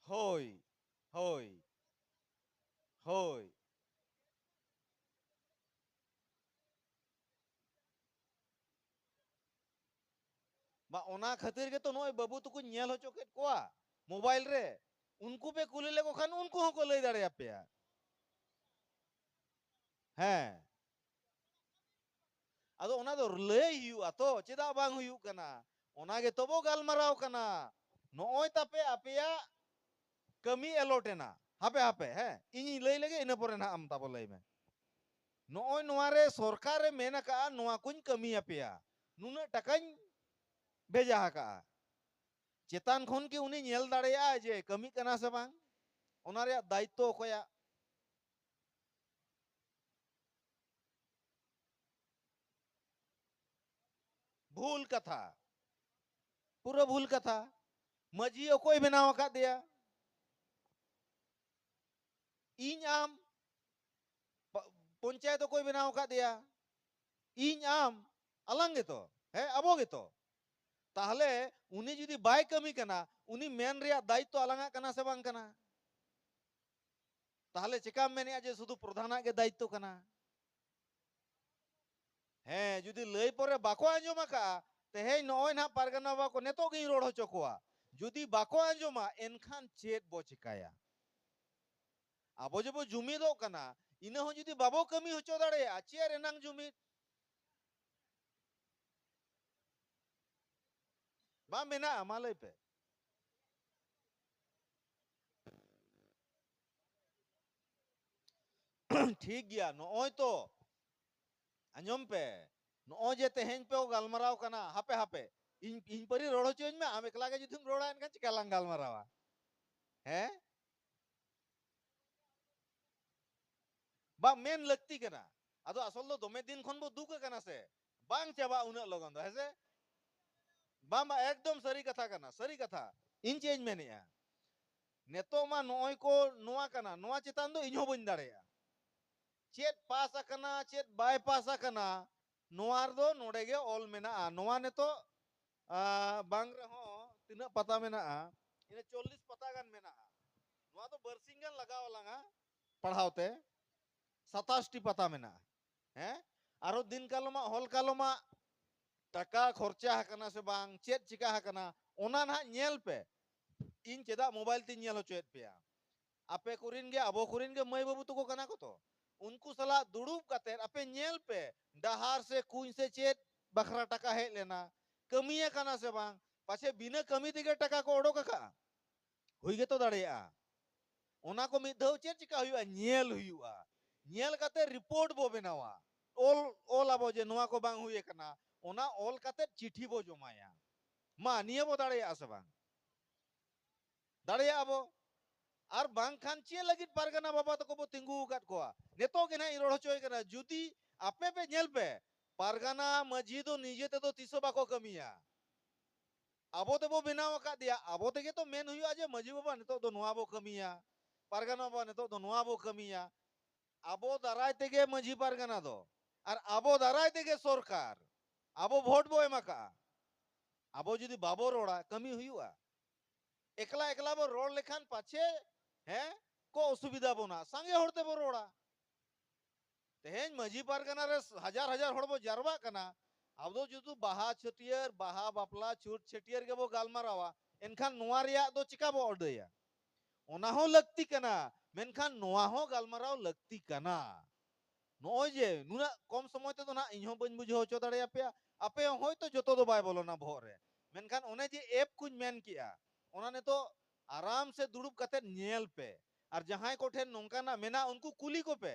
ᱦᱳᱭ, ᱦᱳᱭ, ᱦᱳᱭ᱾ ᱵᱟ, ᱚᱱᱟ ᱠᱷᱟᱹᱛᱤᱨ ᱜᱮᱛᱚ ᱱᱚᱜᱼᱚᱭ ᱵᱟᱹᱵᱩ ᱛᱟᱠᱚᱧ ᱧᱮᱞ ᱦᱚᱪᱚ ᱠᱮᱫ ᱠᱚᱣᱟ ᱢᱳᱵᱟᱭᱤᱞ ᱨᱮ᱾ ᱩᱱᱠᱩ ᱯᱮ ᱠᱩᱞᱤ ᱞᱮᱠᱚ ᱠᱷᱟᱱ ᱩᱱᱠᱩ ᱦᱚᱸᱠᱚ ᱞᱟᱹᱭ ᱫᱟᱲᱮᱭᱟᱯᱮᱭᱟ᱾ ᱦᱮᱸ, ᱟᱫᱚ ᱚᱱᱟ ᱫᱚ ᱞᱟᱹᱭ ᱦᱩᱭᱩᱜᱼᱟ ᱛᱚ, ᱪᱮᱫᱟᱜ ᱵᱟᱝ ᱦᱩᱭᱩᱜ ᱠᱟᱱᱟ? ᱚᱱᱟ ᱜᱮᱛᱚ ᱵᱚ ᱜᱟᱞᱢᱟᱨᱟᱣ ᱠᱟᱱᱟ᱾ ᱱᱚᱜᱼᱚᱭ ᱛᱟᱯᱮ ᱟᱯᱮᱭᱟᱜ ᱠᱟᱹᱢᱤ ᱮᱞᱚᱴ ᱮᱱᱟ᱾ ᱦᱟᱯᱮ, ᱦᱟᱯᱮ, ᱦᱮᱸ, ᱤᱧᱤᱧ ᱞᱟᱹᱭ ᱞᱮᱜᱮ, ᱤᱱᱟᱹ ᱯᱚᱨᱮ ᱱᱟᱦᱟᱜ ᱟᱢ ᱛᱟᱵᱚ ᱞᱟᱹᱭ ᱢᱮ᱾ ᱱᱚᱜᱼᱚᱭ ᱱᱚᱣᱟ ᱨᱮ ᱥᱚᱨᱠᱟᱨ ᱮ ᱢᱮᱱ ᱟᱠᱟᱜᱼᱟ, ᱱᱚᱣᱟ ᱠᱚᱧ ᱠᱟᱹᱢᱤ ᱟᱯᱮᱭᱟ, ᱱᱩᱱᱟᱹᱜ ᱴᱟᱠᱟᱧ ᱵᱷᱮᱡᱟ ᱟᱠᱟᱜᱼᱟ᱾ ᱪᱮᱛᱟᱱ ᱠᱷᱚᱱ ᱠᱤ ᱩᱱᱤ ᱧᱮᱞ ᱫᱟᱲᱮᱭᱟᱜᱼᱟᱭ ᱡᱮ ᱠᱟᱹᱢᱤᱜ ᱠᱟᱱᱟ ᱥᱮ ᱵᱟᱝ? ᱚᱱᱟ ᱨᱮᱭᱟᱜ ᱫᱟᱭᱤᱛᱛᱚ ᱚᱠᱚᱭᱟᱜ? ᱵᱷᱩᱞ ᱠᱟᱛᱷᱟ, ᱯᱩᱨᱟᱹ ᱵᱷᱩᱞ ᱠᱟᱛᱷᱟ᱾ ᱢᱟᱹᱡᱷᱤ ᱚᱠᱚᱭ ᱵᱮᱱᱟᱣ ᱟᱠᱟᱫᱮᱭᱟ? ᱤᱧ, ᱟᱢ᱾ ᱯᱟ-, ᱯᱚᱧᱪᱟᱭᱮᱛ ᱚᱠᱚᱭ ᱵᱮᱱᱟᱣ ᱟᱠᱟᱫᱮᱭᱟ? ᱤᱧ, ᱟᱢ, ᱟᱞᱟᱝ ᱜᱮᱛᱚ᱾ ᱦᱮᱸ, ᱟᱵᱚ ᱜᱮᱛᱚ᱾ ᱛᱟᱦᱞᱮ ᱩᱱᱤ ᱡᱩᱫᱤ ᱵᱟᱭ ᱠᱟᱹᱢᱤ ᱠᱟᱱᱟ, ᱩᱱᱤ ᱢᱮᱱ ᱨᱮᱭᱟᱜ ᱫᱟᱭᱤᱛᱛᱚ ᱟᱞᱟᱝᱟᱜ ᱠᱟᱱᱟ ᱥᱮ ᱵᱟᱝ ᱠᱟᱱᱟ? ᱛᱟᱦᱞᱮ ᱪᱮᱠᱟᱢ ᱢᱮᱱᱮᱜᱼᱟ ᱡᱮ ᱥᱩᱫᱷᱩ ᱯᱨᱚᱫᱷᱟᱱᱟᱜ ᱜᱮ ᱫᱟᱭᱤᱛᱛᱚ ᱠᱟᱱᱟ? ᱦᱮᱸ, ᱡᱩᱫᱤ ᱞᱟᱹᱭ ᱯᱚᱨᱮ ᱵᱟᱠᱚ ᱟᱸᱡᱚᱢ ᱟᱠᱟᱜᱼᱟ, ᱛᱮᱦᱮᱧ ᱱᱚᱜᱼᱚᱭ ᱱᱟᱦᱟᱜ ᱯᱟᱨᱜᱟᱱᱟ ᱵᱟᱵᱟ ᱠᱚ ᱱᱤᱛᱚᱜ ᱜᱤᱧ ᱨᱚᱲ ᱦᱚᱪᱚ ᱠᱚᱣᱟ, ᱡᱩᱫᱤ ᱵᱟᱠᱚ ᱟᱸᱡᱚᱢᱟ, ᱮᱱᱠᱷᱟᱱ ᱪᱮᱫ ᱵᱚ ᱪᱮᱠᱟᱭᱟ? ᱟᱵᱚ ᱡᱮᱵᱚ ᱡᱩᱢᱤᱫᱚᱜ ᱠᱟᱱᱟ, ᱤᱱᱟᱹ ᱦᱚᱸ ᱡᱩᱫᱤ ᱵᱟᱵᱚ ᱠᱟᱹᱢᱤ ᱦᱚᱪᱚ ᱫᱟᱲᱮᱭᱟᱜᱼᱟ, ᱪᱮᱫ ᱨᱮᱱᱟᱝ ᱡᱩᱢᱤᱫ? ᱵᱟᱝ ᱢᱮᱱᱟᱜᱼᱟ, ᱢᱟ ᱞᱟᱹᱭ ᱯᱮ᱾ ᱴᱷᱤᱠ ᱜᱮᱭᱟ, ᱱᱚᱜᱼᱚᱭ ᱛᱚ, ᱟᱸᱡᱚᱢ ᱯᱮ, ᱱᱚᱜᱼᱚᱭ ᱡᱮ ᱛᱮᱦᱮᱧ ᱯᱮ ᱜᱟᱞᱢᱟᱨᱟᱣ ᱠᱟᱱᱟ, ᱦᱟᱯᱮ, ᱦᱟᱯᱮ, ᱤᱧ, ᱤᱧ ᱯᱟᱹᱨᱤ ᱨᱚᱲ ᱦᱚᱪᱚᱧ ᱢᱮ, ᱟᱢ ᱮᱠᱞᱟ ᱜᱮ ᱡᱩᱫᱤᱢ ᱨᱚᱲᱟ, ᱮᱱᱠᱷᱟᱱ ᱪᱤᱠᱟ ᱞᱟᱝ ᱜᱟᱞᱢᱟᱨᱟᱣᱟ? ᱦᱮᱸ? ᱵᱟ, ᱢᱮᱱ ᱞᱟᱹᱠᱛᱤ ᱠᱟᱱᱟ᱾ ᱟᱫᱚ ᱟᱥᱚᱞ ᱫᱚ ᱫᱚᱢᱮ ᱫᱤᱱ ᱠᱷᱚᱱ ᱵᱚ ᱫᱩᱠ ᱟᱠᱟᱱᱟ ᱥᱮ, ᱵᱟᱝ ᱪᱟᱵᱟᱜ ᱩᱱᱟᱹᱜ ᱞᱚᱜᱚᱱ ᱫᱚ, ᱦᱮᱸ ᱥᱮ? ᱵᱟᱝ, ᱵᱟᱝ, ᱮᱠᱫᱚᱢ ᱥᱟᱹᱨᱤ ᱠᱟᱛᱷᱟ ᱠᱟᱱᱟ, ᱥᱟᱹᱨᱤ ᱠᱟᱛᱷᱟ᱾ ᱤᱧ ᱪᱮᱫ ᱤᱧ ᱢᱮᱱᱮᱜᱼᱟ, ᱱᱤᱛᱚᱜ ᱢᱟ ᱱᱚᱜᱼᱚᱭ ᱠᱚ ᱱᱚᱣᱟ ᱠᱟᱱᱟ, ᱱᱚᱣᱟ ᱪᱮᱛᱟᱱ ᱫᱚ ᱤᱧ ᱦᱚᱸ ᱵᱟᱹᱧ ᱫᱟᱲᱮᱭᱟᱜᱼᱟ᱾ ᱪᱮᱫ ᱯᱟᱥ ᱟᱠᱟᱱᱟ, ᱪᱮᱫ ᱵᱟᱭ ᱯᱟᱥ ᱟᱠᱟᱱᱟ, ᱱᱚᱣᱟ ᱨᱮᱫᱚ ᱱᱚᱰᱮ ᱜᱮ ᱚᱞ ᱢᱮᱱᱟᱜᱼᱟ᱾ ᱱᱚᱣᱟ ᱱᱤᱛᱚᱜ, ᱟ, ᱵᱟᱝ ᱨᱮᱦᱚᱸ ᱛᱤᱱᱟᱹᱜ ᱯᱟᱛᱟ ᱢᱮᱱᱟᱜᱼᱟ, ᱤᱱᱟᱹ ᱪᱚᱞᱞᱤᱥ ᱯᱟᱛᱟ ᱜᱟᱱ ᱢᱮᱱᱟᱜᱼᱟ᱾ ᱱᱚᱣᱟ ᱫᱚ ᱵᱟᱨᱥᱤᱧ ᱜᱟᱱ ᱞᱟᱜᱟᱣ ᱟᱞᱟᱝᱟ ᱯᱟᱲᱦᱟᱣ ᱛᱮ, ᱥᱟᱛᱟᱥ ᱴᱤ ᱯᱟᱛᱟ ᱢᱮᱱᱟᱜᱼᱟ᱾ ᱦᱮᱸ, ᱟᱨᱚ ᱫᱤᱱ ᱠᱟᱞᱚᱢᱟᱜ, ᱦᱚᱞ ᱠᱟᱞᱚᱢᱟᱜ ᱴᱟᱠᱟ ᱠᱷᱚᱨᱪᱟ ᱟᱠᱟᱱᱟ ᱥᱮ ᱵᱟᱝ, ᱪᱮᱫ ᱪᱤᱠᱟ ᱟᱠᱟᱱᱟ, ᱚᱱᱟ ᱱᱟᱦᱟᱜ ᱧᱮᱞ ᱯᱮ᱾ ᱤᱧ ᱪᱮᱫᱟᱜ ᱢᱳᱵᱟᱭᱤᱞ ᱛᱤᱧ ᱧᱮᱞ ᱦᱚᱪᱚᱭᱮᱫ ᱯᱮᱭᱟ? ᱟᱯᱮ ᱠᱚᱨᱮᱱ ᱜᱮ, ᱟᱵᱚ ᱠᱚᱨᱮᱱ ᱜᱮ ᱢᱟᱹᱭ ᱵᱟᱹᱵᱩ ᱛᱟᱠᱚ ᱠᱟᱱᱟ ᱠᱚ ᱛᱚ᱾ ᱩᱱᱠᱩ ᱥᱟᱞᱟᱜ ᱫᱩᱲᱩᱵ ᱠᱟᱛᱮᱫ ᱟᱯᱮ ᱧᱮᱞ ᱯᱮ, ᱰᱟᱦᱟᱨ ᱥᱮ ᱠᱩᱧ ᱥᱮ ᱪᱮᱫ ᱵᱟᱠᱷᱨᱟ ᱴᱟᱠᱟ ᱦᱮᱡ ᱞᱮᱱᱟ, ᱠᱟᱹᱢᱤ ᱟᱠᱟᱱᱟ ᱥᱮ ᱵᱟᱝ? ᱯᱟᱪᱷᱮ ᱵᱤᱱᱟᱹ ᱠᱟᱹᱢᱤ ᱛᱮᱜᱮ ᱴᱟᱠᱟ ᱠᱚ ᱚᱰᱚᱠ ᱟᱠᱟᱜᱼᱟ᱾ ᱦᱩᱭ ᱜᱮᱛᱚ ᱫᱟᱲᱮᱭᱟᱜᱼᱟ᱾ ᱚᱱᱟ ᱠᱚ ᱢᱤᱫ ᱫᱷᱟᱣ ᱪᱮᱫ ᱪᱤᱠᱟ ᱦᱩᱭᱩᱜᱼᱟ? ᱧᱮᱞ ᱦᱩᱭᱩᱜᱼᱟ᱾ ᱧᱮᱞ ᱠᱟᱛᱮ ᱨᱤᱯᱳᱨᱴ ᱵᱚ ᱵᱮᱱᱟᱣᱟ, ᱚᱞ, ᱚᱞ ᱟᱵᱚ ᱡᱮ ᱱᱚᱣᱟ ᱠᱚ ᱵᱟᱝ ᱦᱩᱭ ᱟᱠᱟᱱᱟ, ᱚᱱᱟ ᱚᱞ ᱠᱟᱛᱮ ᱪᱤᱴᱷᱤ ᱵᱚ ᱡᱚᱢᱟᱭᱟ᱾ ᱢᱟ, ᱱᱤᱭᱟᱹ ᱵᱚ ᱫᱟᱲᱮᱭᱟᱜᱼᱟ ᱥᱮ ᱵᱟᱝ? ᱫᱟᱲᱮᱭᱟᱜᱼᱟ ᱵᱚ᱾ ᱟᱨ ᱵᱟᱝᱠᱷᱟᱱ ᱪᱮᱫ ᱞᱟᱹᱜᱤᱫ ᱯᱟᱨᱜᱟᱱᱟ ᱵᱟᱵᱟ ᱛᱟᱠᱚ ᱵᱚ ᱛᱤᱸᱜᱩ ᱟᱠᱟᱫ ᱠᱚᱣᱟ? ᱱᱤᱛᱚᱜ ᱜᱮ ᱱᱟᱦᱟᱜ ᱤᱧ ᱨᱚᱲ ᱦᱚᱪᱚᱭ ᱠᱟᱱᱟ, ᱡᱩᱫᱤ ᱟᱯᱮ ᱯᱮ ᱧᱮᱞ ᱯᱮ, ᱯᱟᱨᱜᱟᱱᱟ ᱢᱟᱹᱡᱷᱤ ᱫᱚ ᱱᱤᱡᱮ ᱛᱮᱫᱚ ᱛᱤᱥ ᱦᱚᱸ ᱵᱟᱠᱚ ᱠᱟᱹᱢᱤᱭᱟ᱾ ᱟᱵᱚ ᱛᱮᱵᱚ ᱵᱮᱱᱟᱣ ᱟᱠᱟᱫᱮᱭᱟ, ᱟᱵᱚ ᱛᱮᱜᱮ ᱛᱚ ᱢᱮᱱ ᱦᱩᱭᱩᱜᱼᱟ ᱡᱮ ᱢᱟᱹᱡᱷᱤ ᱵᱟᱵᱟ ᱱᱤᱛᱚᱜ ᱫᱚ ᱱᱚᱣᱟ ᱵᱚ ᱠᱟᱹᱢᱤᱭᱟ, ᱯᱟᱨᱜᱟᱱᱟ ᱵᱟᱵᱟ ᱱᱤᱛᱚᱜ ᱫᱚ ᱱᱚᱣᱟ ᱵᱚ ᱠᱟᱹᱢᱤᱭᱟ᱾ ᱟᱵᱚ ᱫᱟᱨᱟᱭ ᱛᱮᱜᱮ ᱢᱟᱹᱡᱷᱤ ᱯᱟᱨᱜᱟᱱᱟ ᱫᱚ, ᱟᱨ ᱟᱵᱚ ᱫᱟᱨᱟᱭ ᱛᱮᱜᱮ ᱥᱚᱨᱠᱟᱨ᱾ ᱟᱵᱚ ᱵᱷᱳᱴ ᱵᱚ ᱮᱢ ᱟᱠᱟᱜᱼᱟ, ᱟᱵᱚ ᱡᱩᱫᱤ ᱵᱟᱵᱚ ᱨᱚᱲᱟ, ᱠᱟᱹᱢᱤ ᱦᱩᱭᱩᱜᱼᱟ? ᱮᱠᱞᱟ ᱮᱠᱞᱟ ᱵᱚ ᱨᱚᱲ ᱞᱮᱠᱷᱟᱱ ᱯᱟᱪᱷᱮ, ᱦᱮᱸ, ᱠᱚ ᱚᱥᱩᱵᱤᱫᱷᱟ ᱵᱚᱱᱟ, ᱥᱟᱸᱜᱮ ᱦᱚᱲ ᱛᱮᱵᱚ ᱨᱚᱲᱟ᱾ ᱛᱮᱦᱮᱧ ᱢᱟᱹᱡᱷᱤ ᱯᱟᱨᱜᱟᱱᱟ ᱨᱮ ᱦᱟᱡᱟᱨ ᱦᱟᱡᱟᱨ ᱦᱚᱲ ᱵᱚ ᱡᱟᱨᱣᱟᱜ ᱠᱟᱱᱟ, ᱟᱵᱚ ᱫᱚ ᱡᱩᱫᱤ ᱵᱟᱦᱟ ᱪᱷᱟᱹᱴᱭᱟᱹᱨ, ᱵᱟᱦᱟ ᱵᱟᱯᱞᱟ, ᱪᱷᱩᱛ ᱪᱷᱟᱹᱴᱭᱟᱹᱨ ᱜᱮᱵᱚ ᱜᱟᱞᱢᱟᱨᱟᱣᱟ, ᱮᱱᱠᱷᱟᱱ ᱱᱚᱣᱟ ᱨᱮᱭᱟᱜ ᱫᱚ ᱪᱤᱠᱟ ᱵᱚ ᱟᱹᱰᱟᱹᱭᱟ? ᱚᱱᱟ ᱦᱚᱸ ᱞᱟᱹᱠᱛᱤ ᱠᱟᱱᱟ, ᱢᱮᱱᱠᱷᱟᱱ ᱱᱚᱣᱟ ᱦᱚᱸ ᱜᱟᱞᱢᱟᱨᱟᱣ ᱞᱟᱹᱠᱛᱤ ᱠᱟᱱᱟ᱾ ᱱᱚᱜᱼᱚᱭ ᱡᱮ ᱱᱩᱱᱟᱹᱜ ᱠᱚᱢ ᱥᱚᱢᱚᱭ ᱛᱮᱫᱚ ᱱᱟᱦᱟᱜ ᱤᱧ ᱦᱚᱸ ᱵᱟᱹᱧ ᱵᱩᱡᱷᱟᱹᱣ ᱦᱚᱪᱚ ᱫᱟᱲᱮᱭᱟᱯᱮᱭᱟ, ᱟᱯᱮ ᱦᱚᱸ ᱦᱚᱭᱛᱳ ᱡᱚᱛᱚ ᱫᱚ ᱵᱟᱭ ᱵᱚᱞᱚᱱᱟ ᱵᱚᱦᱚᱜ ᱨᱮ, ᱢᱮᱱᱠᱷᱟᱱ ᱚᱱᱮ ᱡᱮ ᱮᱯ ᱠᱚᱧ ᱢᱮᱱ ᱠᱮᱜᱼᱟ, ᱚᱱᱟ ᱱᱤᱛᱚᱜ ᱟᱨᱟᱢ ᱥᱮ ᱫᱩᱲᱩᱵ ᱠᱟᱛᱮᱫ ᱧᱮᱞ ᱯᱮ, ᱟᱨ ᱡᱟᱦᱟᱸᱭ ᱠᱚᱴᱷᱮᱱ ᱱᱚᱝᱠᱟᱱᱟᱜ ᱢᱮᱱᱟᱜ ᱩᱱᱠᱩ ᱠᱩᱞᱤ ᱠᱚᱯᱮ,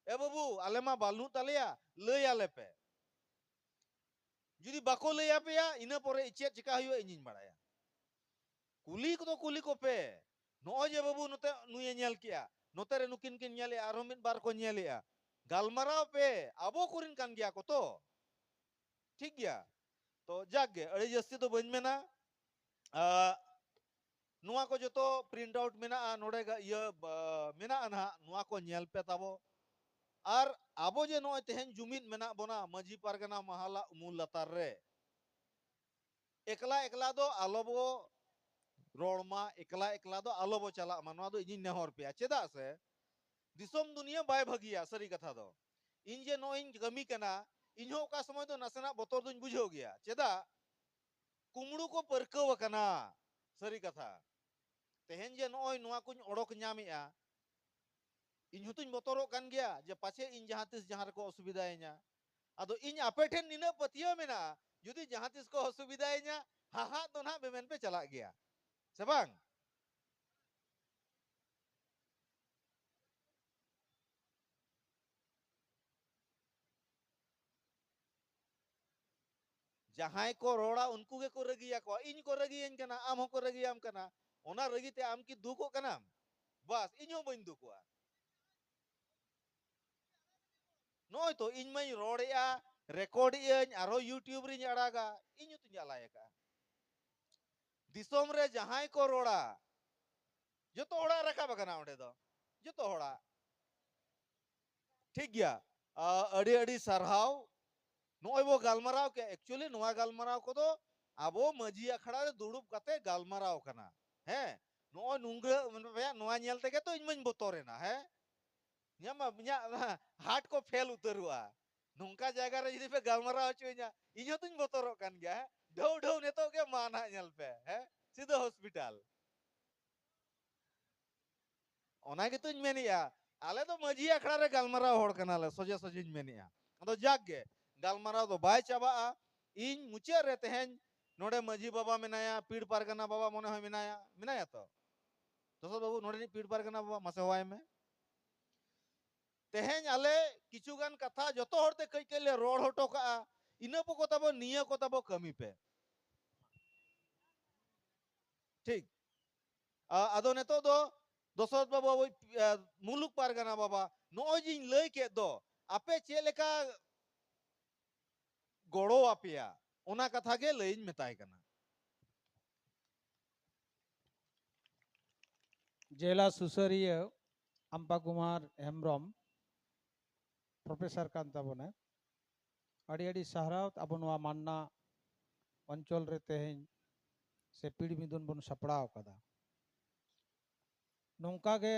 "ᱮ ᱵᱟᱹᱵᱩ, ᱟᱞᱮ ᱢᱟ ᱵᱟᱹᱱᱩᱜ ᱛᱟᱞᱮᱭᱟ, ᱞᱟᱹᱭ ᱟᱞᱮ ᱯᱮ᱾" ᱡᱩᱫᱤ ᱵᱟᱠᱚ ᱞᱟᱹᱭ ᱟᱯᱮᱭᱟ, ᱤᱱᱟᱹ ᱯᱚᱨᱮ ᱪᱮᱫ ᱪᱮᱠᱟ ᱦᱩᱭᱩᱜᱼᱟ ᱤᱧᱤᱧ ᱵᱟᱲᱟᱭᱟ᱾ ᱠᱩᱞᱤ ᱠᱚᱫᱚ ᱠᱩᱞᱤ ᱠᱚᱯᱮ, ᱱᱚᱜᱼᱚᱭ ᱡᱮ ᱵᱟᱹᱵᱩ ᱱᱚᱛᱮ ᱱᱩᱭᱮ ᱧᱮᱞ ᱠᱮᱜᱼᱟ, ᱱᱚᱛᱮ ᱨᱮ ᱱᱩᱠᱤᱱ ᱠᱤᱱ ᱧᱮᱞᱮᱜᱼᱟ, ᱟᱨᱦᱚᱸ ᱢᱤᱫ ᱵᱟᱨ ᱠᱚ ᱧᱮᱞᱮᱜᱼᱟ, ᱜᱟᱞᱢᱟᱨᱟᱣ ᱯᱮ, ᱟᱵᱚ ᱠᱚᱨᱮᱱ ᱠᱟᱱ ᱜᱮᱭᱟ ᱠᱚ ᱛᱚ᱾ ᱴᱷᱤᱠ ᱜᱮᱭᱟ, ᱛᱚ ᱡᱟᱠ ᱜᱮ, ᱟᱹᱰᱤ ᱡᱟᱹᱥᱛᱤ ᱫᱚ ᱵᱟᱹᱧ ᱢᱮᱱᱟ᱾ ᱟᱜ, ᱱᱚᱣᱟ ᱠᱚ ᱡᱚᱛᱚ print out ᱢᱮᱱᱟᱜᱼᱟ ᱱᱚᱰᱮ ᱜᱟ-, ᱤᱭᱟᱹ, ᱵᱟ-, ᱢᱮᱱᱟᱜᱼᱟ ᱱᱟᱦᱟᱜ, ᱱᱚᱣᱟ ᱠᱚ ᱧᱮᱞ ᱯᱮ ᱛᱟᱵᱚ᱾ ᱟᱨ ᱟᱵᱚ ᱡᱮ ᱱᱚᱜᱼᱚᱭ ᱛᱮᱦᱮᱧ ᱡᱩᱢᱤᱫ ᱢᱮᱱᱟᱜ ᱵᱚᱱᱟ ᱢᱟᱹᱡᱷᱤ ᱯᱟᱨᱜᱟᱱᱟ ᱢᱟᱦᱟᱞᱟᱜ ᱩᱢᱩᱞ ᱞᱟᱛᱟᱨ ᱨᱮ, ᱮᱠᱞᱟ ᱮᱠᱞᱟ ᱫᱚ ᱟᱞᱚ ᱵᱚ ᱨᱚᱲ ᱢᱟ, ᱮᱠᱞᱟ ᱮᱠᱞᱟ ᱫᱚ ᱟᱞᱚ ᱵᱚ ᱪᱟᱞᱟᱜ ᱢᱟ, ᱱᱚᱣᱟ ᱫᱚ ᱤᱧᱤᱧ ᱱᱮᱦᱚᱨ ᱯᱮᱭᱟ᱾ ᱪᱮᱫᱟᱜ ᱥᱮ ᱫᱤᱥᱚᱢ ᱫᱩᱱᱤᱭᱟᱹ ᱵᱟᱭ ᱵᱷᱟᱹᱜᱤᱭᱟ, ᱥᱟᱹᱨᱤ ᱠᱟᱛᱷᱟ ᱫᱚ᱾ ᱤᱧ ᱡᱮ ᱱᱚᱜᱼᱚᱭ ᱤᱧ ᱠᱟᱹᱢᱤ ᱠᱟᱱᱟ, ᱤᱧ ᱦᱚᱸ ᱚᱠᱟ ᱥᱚᱢᱚᱭ ᱫᱚ ᱱᱟᱥᱮᱱᱟᱜ ᱵᱚᱛᱚᱨ ᱫᱚᱧ ᱵᱩᱡᱷᱟᱹᱣ ᱜᱮᱭᱟ᱾ ᱪᱮᱫᱟᱜ? ᱠᱩᱢᱲᱩ ᱠᱚ ᱯᱟᱹᱨᱠᱟᱹᱣ ᱟᱠᱟᱱᱟ, ᱥᱟᱹᱨᱤ ᱠᱟᱛᱷᱟ᱾ ᱛᱮᱦᱮᱧ ᱡᱮ ᱱᱚᱜᱼᱚᱭ ᱱᱚᱣᱟ ᱠᱚᱧ ᱚᱰᱚᱠ ᱧᱟᱢᱮᱜᱼᱟ, ᱤᱧ ᱦᱚᱸᱛᱚᱧ ᱵᱚᱛᱚᱨᱚᱜ ᱠᱟᱱ ᱜᱮᱭᱟ ᱡᱮ ᱯᱟᱪᱮ ᱤᱧ ᱡᱟᱦᱟᱸ ᱛᱤᱥ ᱡᱟᱦᱟᱸ ᱨᱮᱠᱚ ᱚᱥᱩᱵᱤᱫᱷᱟᱭᱤᱧᱟ᱾ ᱟᱫᱚ ᱤᱧ ᱟᱯᱮ ᱴᱷᱮᱱ ᱱᱤᱱᱟᱹᱜ ᱯᱟᱹᱛᱭᱟᱹᱣ ᱢᱮᱱᱟᱜᱼᱟ, ᱡᱩᱫᱤ ᱡᱟᱦᱟᱸ ᱛᱤᱥ ᱠᱚ ᱚᱥᱩᱵᱤᱫᱷᱟᱭᱤᱧᱟ, ᱦᱟᱦᱟᱜ ᱫᱚ ᱱᱟᱦᱟᱜ ᱢᱮᱢᱮᱱ ᱯᱮ ᱪᱟᱞᱟᱜ ᱜᱮᱭᱟ, ᱥᱮ ᱵᱟᱝ? ᱡᱟᱦᱟᱸᱭ ᱠᱚ ᱨᱚᱲᱟ, ᱩᱱᱠᱩ ᱜᱮᱠᱚ ᱨᱟᱹᱜᱤᱭᱟᱠᱚᱣᱟ᱾ ᱤᱧ ᱠᱚ ᱨᱟᱹᱜᱤᱭᱟᱹᱧ ᱠᱟᱱᱟ, ᱟᱢ ᱦᱚᱸᱠᱚ ᱨᱟᱹᱜᱤᱭᱟᱢ ᱠᱟᱱᱟ᱾ ᱚᱱᱟ ᱨᱟᱹᱜᱤ ᱛᱮ ᱟᱢ ᱠᱤ ᱫᱩᱠᱚᱜ ᱠᱟᱱᱟᱢ? ᱵᱟᱥ, ᱤᱧ ᱦᱚᱸ ᱵᱟᱹᱧ ᱫᱩᱠᱚᱜᱼᱟ᱾ ᱱᱚᱜᱼᱚᱭ ᱛᱚ, ᱤᱧ ᱢᱟᱧ ᱨᱚᱲᱮᱜᱼᱟ, record ᱮᱜᱼᱟᱹᱧ, ᱟᱨᱦᱚᱸ YouTube ᱨᱤᱧ ᱟᱲᱟᱜᱟ, ᱤᱧ ᱦᱚᱸᱛᱚᱧ ᱟᱞᱟᱭ ᱟᱠᱟᱜᱼᱟ᱾ ᱫᱤᱥᱚᱢ ᱨᱮ ᱡᱟᱦᱟᱸᱭ ᱠᱚ ᱨᱚᱲᱟ, ᱡᱚᱛᱚ ᱦᱚᱲᱟᱜ ᱨᱟᱠᱟᱵ ᱟᱠᱟᱱᱟ ᱚᱸᱰᱮ ᱫᱚ, ᱡᱚᱛᱚ ᱦᱚᱲᱟᱜ᱾ ᱴᱷᱤᱠ ᱜᱮᱭᱟ, ᱟ, ᱟᱹᱰᱤ ᱟᱹᱰᱤ ᱥᱟᱨᱦᱟᱣ᱾ ᱱᱚᱜᱼᱚᱭ ᱵᱚ ᱜᱟᱞᱢᱟᱨᱟᱣ ᱠᱮᱫ, actually ᱱᱚᱣᱟ ᱜᱟᱞᱢᱟᱨᱟᱣ ᱠᱚᱫᱚ ᱟᱵᱚ ᱢᱟᱹᱡᱷᱤ ᱟᱠᱷᱲᱟ ᱨᱮ ᱫᱩᱲᱩᱵ ᱠᱟᱛᱮ ᱜᱟᱞᱢᱟᱨᱟᱣ ᱠᱟᱱᱟ᱾ ᱦᱮᱸ, ᱱᱚᱜᱼᱚᱭ ᱱᱩᱝᱜᱟᱹ ᱱᱚᱣᱟ ᱧᱮᱞ ᱛᱮᱜᱮ ᱛᱚ ᱤᱧ ᱢᱟᱧ ᱵᱚᱛᱚᱨᱮᱱᱟ᱾ ᱦᱮᱸ, ᱤᱧᱟᱹᱜ ᱢᱟ, ᱤᱧᱟᱹᱜ heart ᱠᱚ fail ᱩᱛᱟᱹᱨᱚᱜᱼᱟ᱾ ᱱᱚᱝᱠᱟ ᱡᱟᱭᱜᱟ ᱨᱮ ᱡᱩᱫᱤ ᱯᱮ ᱜᱟᱞᱢᱟᱨᱟᱣ ᱦᱚᱪᱚᱧᱟ, ᱤᱧ ᱦᱚᱸᱛᱚᱧ ᱵᱚᱛᱚᱨᱚᱜ ᱠᱟᱱ ᱜᱮᱭᱟ᱾ ᱦᱮᱸ, ᱰᱷᱟᱹᱣ ᱰᱷᱟᱹᱣ ᱱᱤᱛᱚᱜ ᱜᱮ ᱢᱟ ᱱᱟᱦᱟᱜ ᱧᱮᱞ ᱯᱮ, ᱦᱮᱸ, ᱥᱤᱫᱷᱟᱹ hospital᱾ ᱚᱱᱟ ᱜᱮᱛᱚᱧ ᱢᱮᱱᱮᱜᱼᱟ, ᱟᱞᱮ ᱫᱚ ᱢᱟᱹᱡᱷᱤ ᱟᱠᱷᱲᱟ ᱨᱮ ᱜᱟᱞᱢᱟᱨᱟᱣ ᱦᱚᱲ ᱠᱟᱱᱟᱞᱮ, ᱥᱚᱡᱷᱮ ᱥᱚᱡᱷᱮᱧ ᱢᱮᱱᱮᱜᱼᱟ᱾ ᱟᱫᱚ ᱡᱟᱠ ᱜᱮ, ᱜᱟᱞᱢᱟᱨᱟᱣ ᱫᱚ ᱵᱟᱭ ᱪᱟᱵᱟᱜᱼᱟ᱾ ᱤᱧ ᱢᱩᱪᱟᱹᱫ ᱨᱮ ᱛᱮᱦᱮᱧ ᱱᱚᱰᱮ ᱢᱟᱹᱡᱷᱤ ᱵᱟᱵᱟ ᱢᱮᱱᱟᱭᱟ, ᱯᱤᱲ ᱯᱟᱨᱜᱟᱱᱟ ᱵᱟᱵᱟ ᱢᱚᱱᱮ ᱦᱚᱭ ᱢᱮᱱᱟᱭᱟ, ᱢᱮᱱᱟᱭᱟ ᱛᱚ? ᱫᱚᱥᱚᱨ ᱵᱟᱹᱵᱩ, ᱱᱚᱰᱮᱱᱤᱡ ᱯᱤᱲ ᱯᱟᱨᱜᱟᱱᱟ ᱵᱟᱵᱟ, ᱢᱟᱥᱮ ᱦᱚᱦᱚᱣᱟᱭ ᱢᱮ᱾ ᱛᱮᱦᱮᱧ ᱟᱞᱮ ᱠᱤᱪᱷᱩ ᱜᱟᱱ ᱠᱟᱛᱷᱟ ᱡᱚᱛᱚ ᱦᱚᱲ ᱛᱮ ᱠᱟᱹᱡ ᱠᱟᱹᱡ ᱞᱮ ᱨᱚᱲ ᱦᱚᱴᱚ ᱠᱟᱜᱼᱟ, ᱤᱱᱟᱹ ᱯᱚᱠᱚ ᱛᱟᱵᱚ, ᱱᱤᱭᱟᱹ ᱠᱚ ᱛᱟᱵᱚ ᱠᱟᱹᱢᱤ ᱯᱮ᱾ ᱴᱷᱤᱠ᱾ ᱟ-, ᱟᱫᱚ ᱱᱤᱛᱚᱜ ᱫᱚ ᱫᱚᱥᱚᱨᱚᱛᱷ ᱵᱟᱵᱩ, ᱟᱵᱚᱭᱤᱡ, ᱟ, ᱢᱩᱞᱩᱠ ᱯᱟᱨᱜᱟᱱᱟ ᱵᱟᱵᱟ, ᱱᱚᱜᱼᱚᱭ ᱡᱮᱧ ᱞᱟᱹᱭ ᱠᱮᱫ ᱫᱚ, ᱟᱯᱮ ᱪᱮᱫ ᱞᱮᱠᱟ ᱜᱚᱲᱚ ᱟᱯᱮᱭᱟ, ᱚᱱᱟ ᱠᱟᱛᱷᱟ ᱜᱮ ᱞᱟᱹᱭᱤᱧ ᱢᱮᱛᱟᱭ ᱠᱟᱱᱟ᱾ ᱡᱮᱞᱟ ᱥᱩᱥᱟᱹᱨᱤᱭᱟᱹ ᱟᱢᱯᱟ ᱠᱩᱢᱟᱨ ᱦᱮᱢᱵᱨᱚᱢ, ᱯᱨᱚᱯᱷᱮᱥᱚᱨ ᱠᱟᱱ ᱛᱟᱵᱚᱱᱟᱭ᱾ ᱟᱹᱰᱤ ᱟᱹᱰᱤ ᱥᱟᱨᱦᱟᱣ᱾ ᱟᱵᱚ ᱱᱚᱣᱟ ᱢᱟᱱᱱᱟ ᱚᱧᱪᱚᱞ ᱨᱮ ᱛᱮᱦᱮᱧ ᱥᱮ ᱯᱤᱲ ᱢᱤᱫᱩᱱ ᱵᱚᱱ ᱥᱟᱯᱲᱟᱣ ᱟᱠᱟᱫᱟ᱾ ᱱᱚᱝᱠᱟ ᱜᱮ